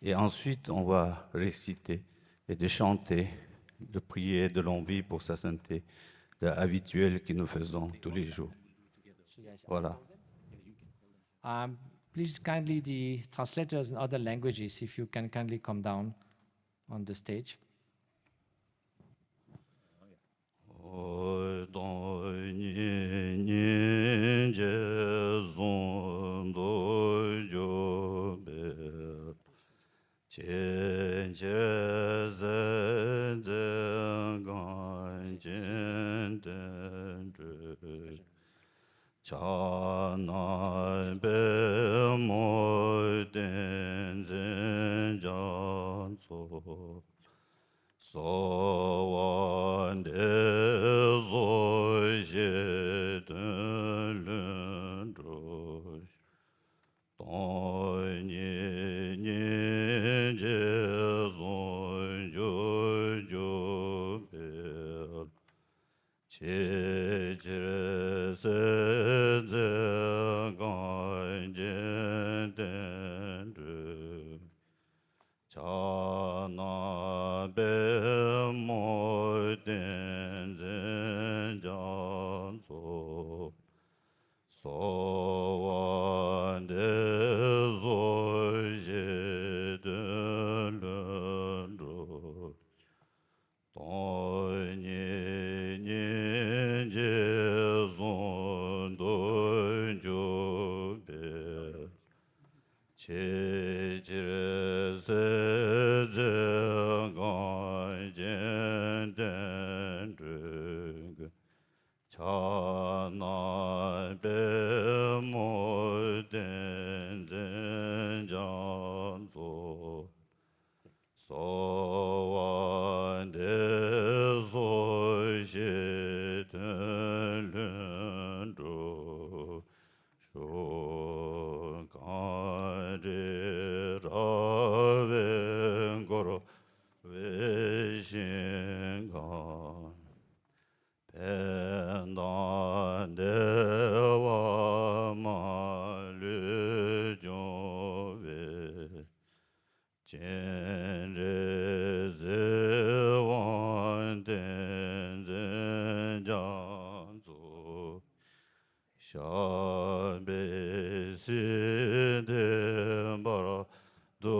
Et ensuite, on va réciter et de chanter le prière de l'envie pour sa santé, euh, habituelle que nous faisons tous les jours. Voilà. Um, please kindly the translators in other languages, if you can kindly come down on the stage. དང་ཉིད་སྙིང་རྗེ་གསུམ་དུ་གྱུར་པའི། ཆེས་ཆེར་གསལ་མཛད་གངས་ཅན་བསྟན་འགྲོའི། ཕྱག་ན་པདྨོ་བསྟན་འཛིན་རྒྱ་མཚོ། གསོལ་བ་འདེབས་སོ་བཞེད་དོན་ལྷུན་གྲུབ། སྟོང་ཉིད་སྙིང་རྗེ་ཟུང་འཇུག་གྱུར་པའི། ཆེས་ཆེར་གསལ་མཛད་གངས་ཅན་བསྟན་འགྲོའི། ཕྱག་ན་པདྨོ་བསྟན་འཛིན་རྒྱ་མཚོ། གསོལ་བ་འདེབས་སོ་བཞེད་དོན་ལྷུན་གྲུབ། སྟོང་ཉིད་སྙིང་རྗེ་ཟུང་དུ་འཇུག་པའི། ཆེས་ཆེར་གསལ་མཛད་གངས་ཅན་བསྟན་འགྲོའི། ཕྱག་ན་པདྨོ་བསྟན་འཛིན་རྒྱ་མཚོ། གསོལ་བ་འདེབས་སོ་བཞེད་དོན་ལྷུན་གྲུབ་ཤོག་གངས་རི་ར་བས་བསྐོར་བའི་ཞིང་ཁམས། ཕན་དང་བདེ་བ་མ་ལུས་འབྱུང་བའི། སྤྱན་རས་གཟིགས་དབང་བསྟན་འཛིན་རྒྱ་མཚོ། ཞབས་པད་སྲིད་མཐའི་བར་དུ་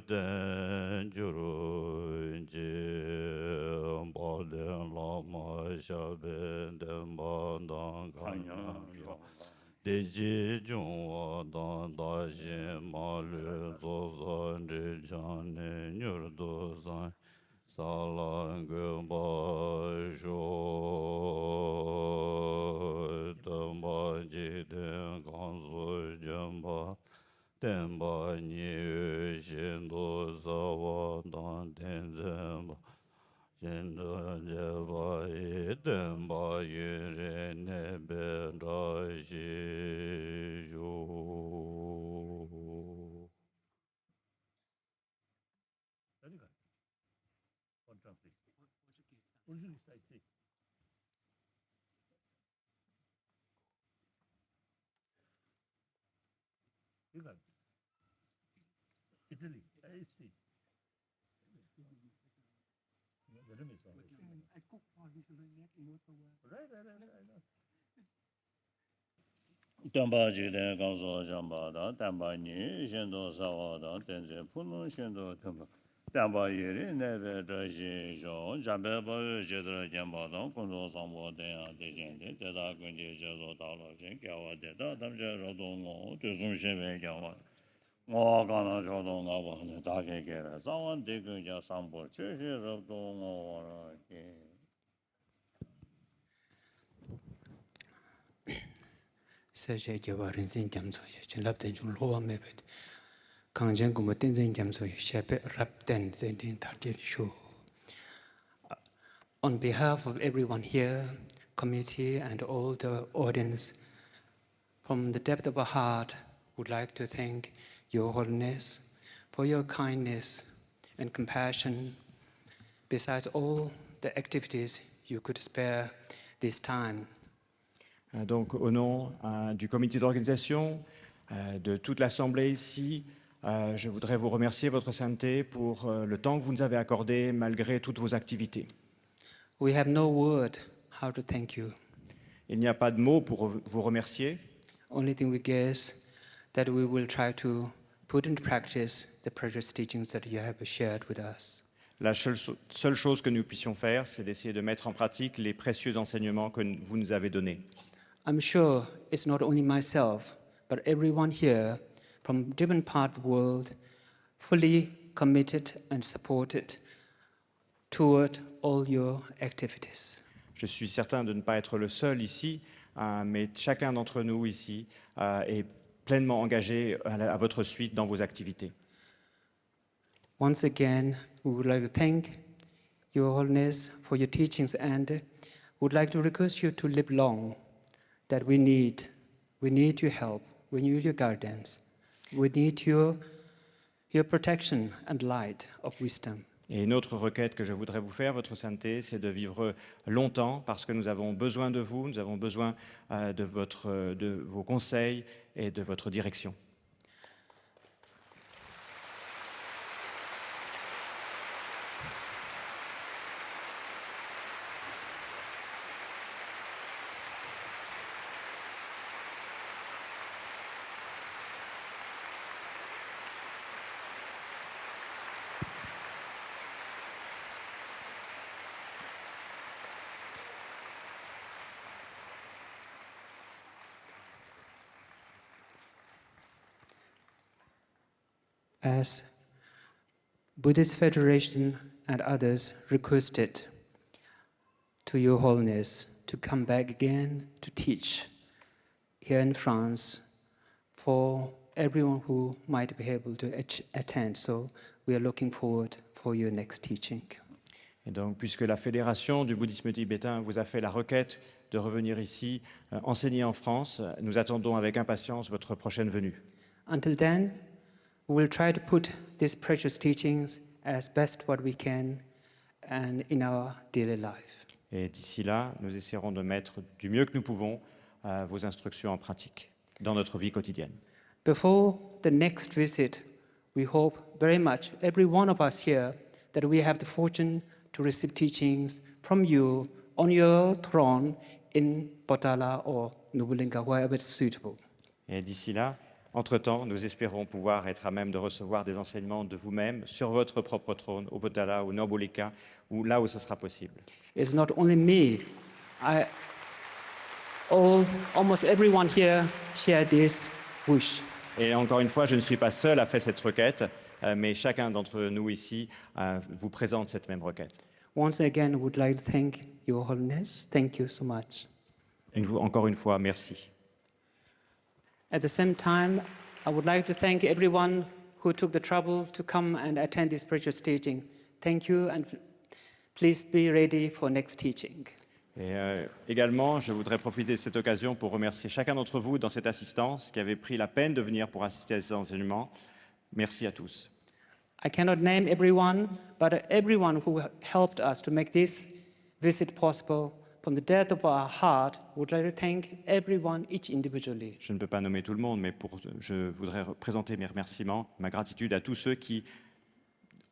བརྟན་གྱུར་ཅིག་དཔལ་ལྡན་བླ་མ་ཞབས་པད་བརྟན་པ་དང་། མཁའ་མཉམ་ཡོངས་ལ་བདེ་སྐྱིད་འབྱུང་བ་དང་། བདག་གཞན་མ་ལུས་ཚོགས་བསགས་འབྲས་ཀྱང་ནི་མྱུར་དུ་བཟང་། ས་ལ་འགོད་པར་ཤོག་སྟོན་པ་འཇིག་རྟེན་གང་སུ་བྱོན་པ། བསྟན་པ་ཉིད་ཡོད་ཤིན་ཏུ་གསལ་བ་དང་། བསྟན་འཛིན་དཔའ་ཤིན་ཏུ་རྒྱས་པ་ཡི། བསྟན་པ་ཡུན་རིང་གནས་པའི་བཀྲ་ཤིས་ཤོག Italy. I see. Let me try. I cook for this, you know, not the one. Right, right, right, right, I know. སྟོན་པ་འཇིག་རྟེན་གང་སུ་བྱོན་པ་དང་། བསྟན་པ་ཉིད་ཡོད་ཤིན་ཏུ་གསལ་བ་དང་། བསྟན་འཛིན་ཕུ་ནུ་ཤིན་ཏུ་མཐུན་པ། བསྟན་པ་ཡུན་རིང་གནས་པའི་བཀྲ་ཤིས་ཤོག་འཇམ་དཔལ་དཔའ་བོས་ཇི་ལྟར་མཁྱེན་པ་དང་། ཀུན་ཏུ་བཟང་པོ་དེ་ཡང་དེ་བཞིན་ཏེ། དེ་དག་ཀུན་གྱི་རྗེས་སུ་བདག་སློབ་ཅིང་། དགེ་བ་འདི་དག་ཐམས་ཅད་རབ་ཏུ་བསྔོ། དུས་གསུམ་གཤེགས་པའི་རྒྱལ་བ་སྟེ། བསྔོ་བ་གང་རུང་མཆོག་ཏུ་བསྔགས་པ་ནི། བདག་གི་དགེ་བའི་རྩ་བ་འདི་ཀུན་ཀྱང་། བཟང་པོ་སྤྱོད་ཕྱིར་རབ་ཏུ་བསྔོ་བར་བགྱི། སྲས་བཅས་རྒྱལ་བ་རིག་འཛིན་རྒྱ་མཚོ་ཡི། བྱིན་རླབས་རྟེན་འབྱུང་བསླུ་བ་མེད་པའི། གངས་ཅན་མགོན་པོ་བསྟན་འཛིན་རྒྱ་མཚོ་ཡི། ཞབས་པད་རབ་བརྟན་མཛད་འཕྲིན་དར་རྒྱས་ཤོག On behalf of everyone here, committee and all the audience, from the depth of our heart, would like to thank Your Holiness for your kindness and compassion, besides all the activities you could spare this time. Euh, Donc, au nom euh, du comité d'organisation, euh, de toute l'Assemblée ici, Euh, je voudrais vous remercier, Votre Sainteté, pour euh, le temps que vous nous avez accordé malgré toutes vos activités. We have no word how to thank you. Il n'y a pas de mots pour vous remercier. Only thing we guess that we will try to put into practice the precious teachings that you have shared with us. La seule, seule chose que nous puissions faire, c'est d'essayer de mettre en pratique les précieux enseignements que vous nous avez donnés. I'm sure it's not only myself, but everyone here from different parts of the world fully committed and supported toward all your activities. Je suis certain de ne pas être le seul ici, euh, mais chacun d'entre nous ici euh, est pleinement engagé à, la- à votre suite dans vos activités. Once again, we would like to thank Your Holiness for your teachings and would like to request you to live long, that we need, we need your help, we need your guidance, we need your, your protection and light of wisdom. Et une autre requête que je voudrais vous faire, Votre Sainteté, c'est de vivre longtemps parce que nous avons besoin de vous, nous avons besoin euh, de, votre, de vos conseils et de votre direction. As Buddhist Federation and others requested to Your Holiness to come back again to teach here in France for everyone who might be able to ach- attend. So we are looking forward for your next teaching. Et donc, puisque la Fédération du bouddhisme tibétain vous a fait la requête de revenir ici euh, enseigner en France, nous attendons avec impatience votre prochaine venue. Until then, we will try to put these precious teachings as best what we can and in our daily life. Et d'ici là, nous essaierons de mettre du mieux que nous pouvons euh, vos instructions en pratique dans notre vie quotidienne. Before the next visit, we hope very much, every one of us here, that we have the fortune to receive teachings from you on your throne in Potala or Nobulinga, wherever it's suitable. Et d'ici là, entre-temps, nous espérons pouvoir être à même de recevoir des enseignements de vous-même sur votre propre trône, au Potala ou Nobulinga, ou là où ce sera possible. It's not only me. I, all, almost everyone here share this wish. Et encore une fois, je ne suis pas seul à faire cette requête, euh, mais chacun d'entre nous ici euh, vous présente cette même requête. Once again, I would like to thank Your Holiness. Thank you so much. Une fois- encore une fois, merci. At the same time, I would like to thank everyone who took the trouble to come and attend this precious teaching. Thank you, and please be ready for next teaching. Et euh, également, je voudrais profiter de cette occasion pour remercier chacun d'entre vous dans cette assistance qui avait pris la peine de venir pour assister à ces enseignements. Merci à tous. I cannot name everyone, but everyone who helped us to make this visit possible, from the depth of our heart, would like to thank everyone, each individually. Je ne peux pas nommer tout le monde, mais pour, je voudrais présenter mes remerciements, ma gratitude à tous ceux qui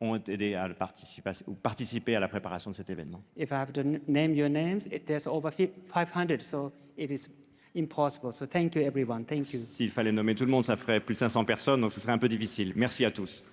ont aidé à le participer, ou participé à la préparation de cet événement. If I have to n- name your names, it, there's over fi- five hundred, so it is impossible. So thank you, everyone. Thank you. S'il fallait nommer tout le monde, ça ferait plus de cinq cents personnes, donc ce serait un peu difficile. Merci à tous.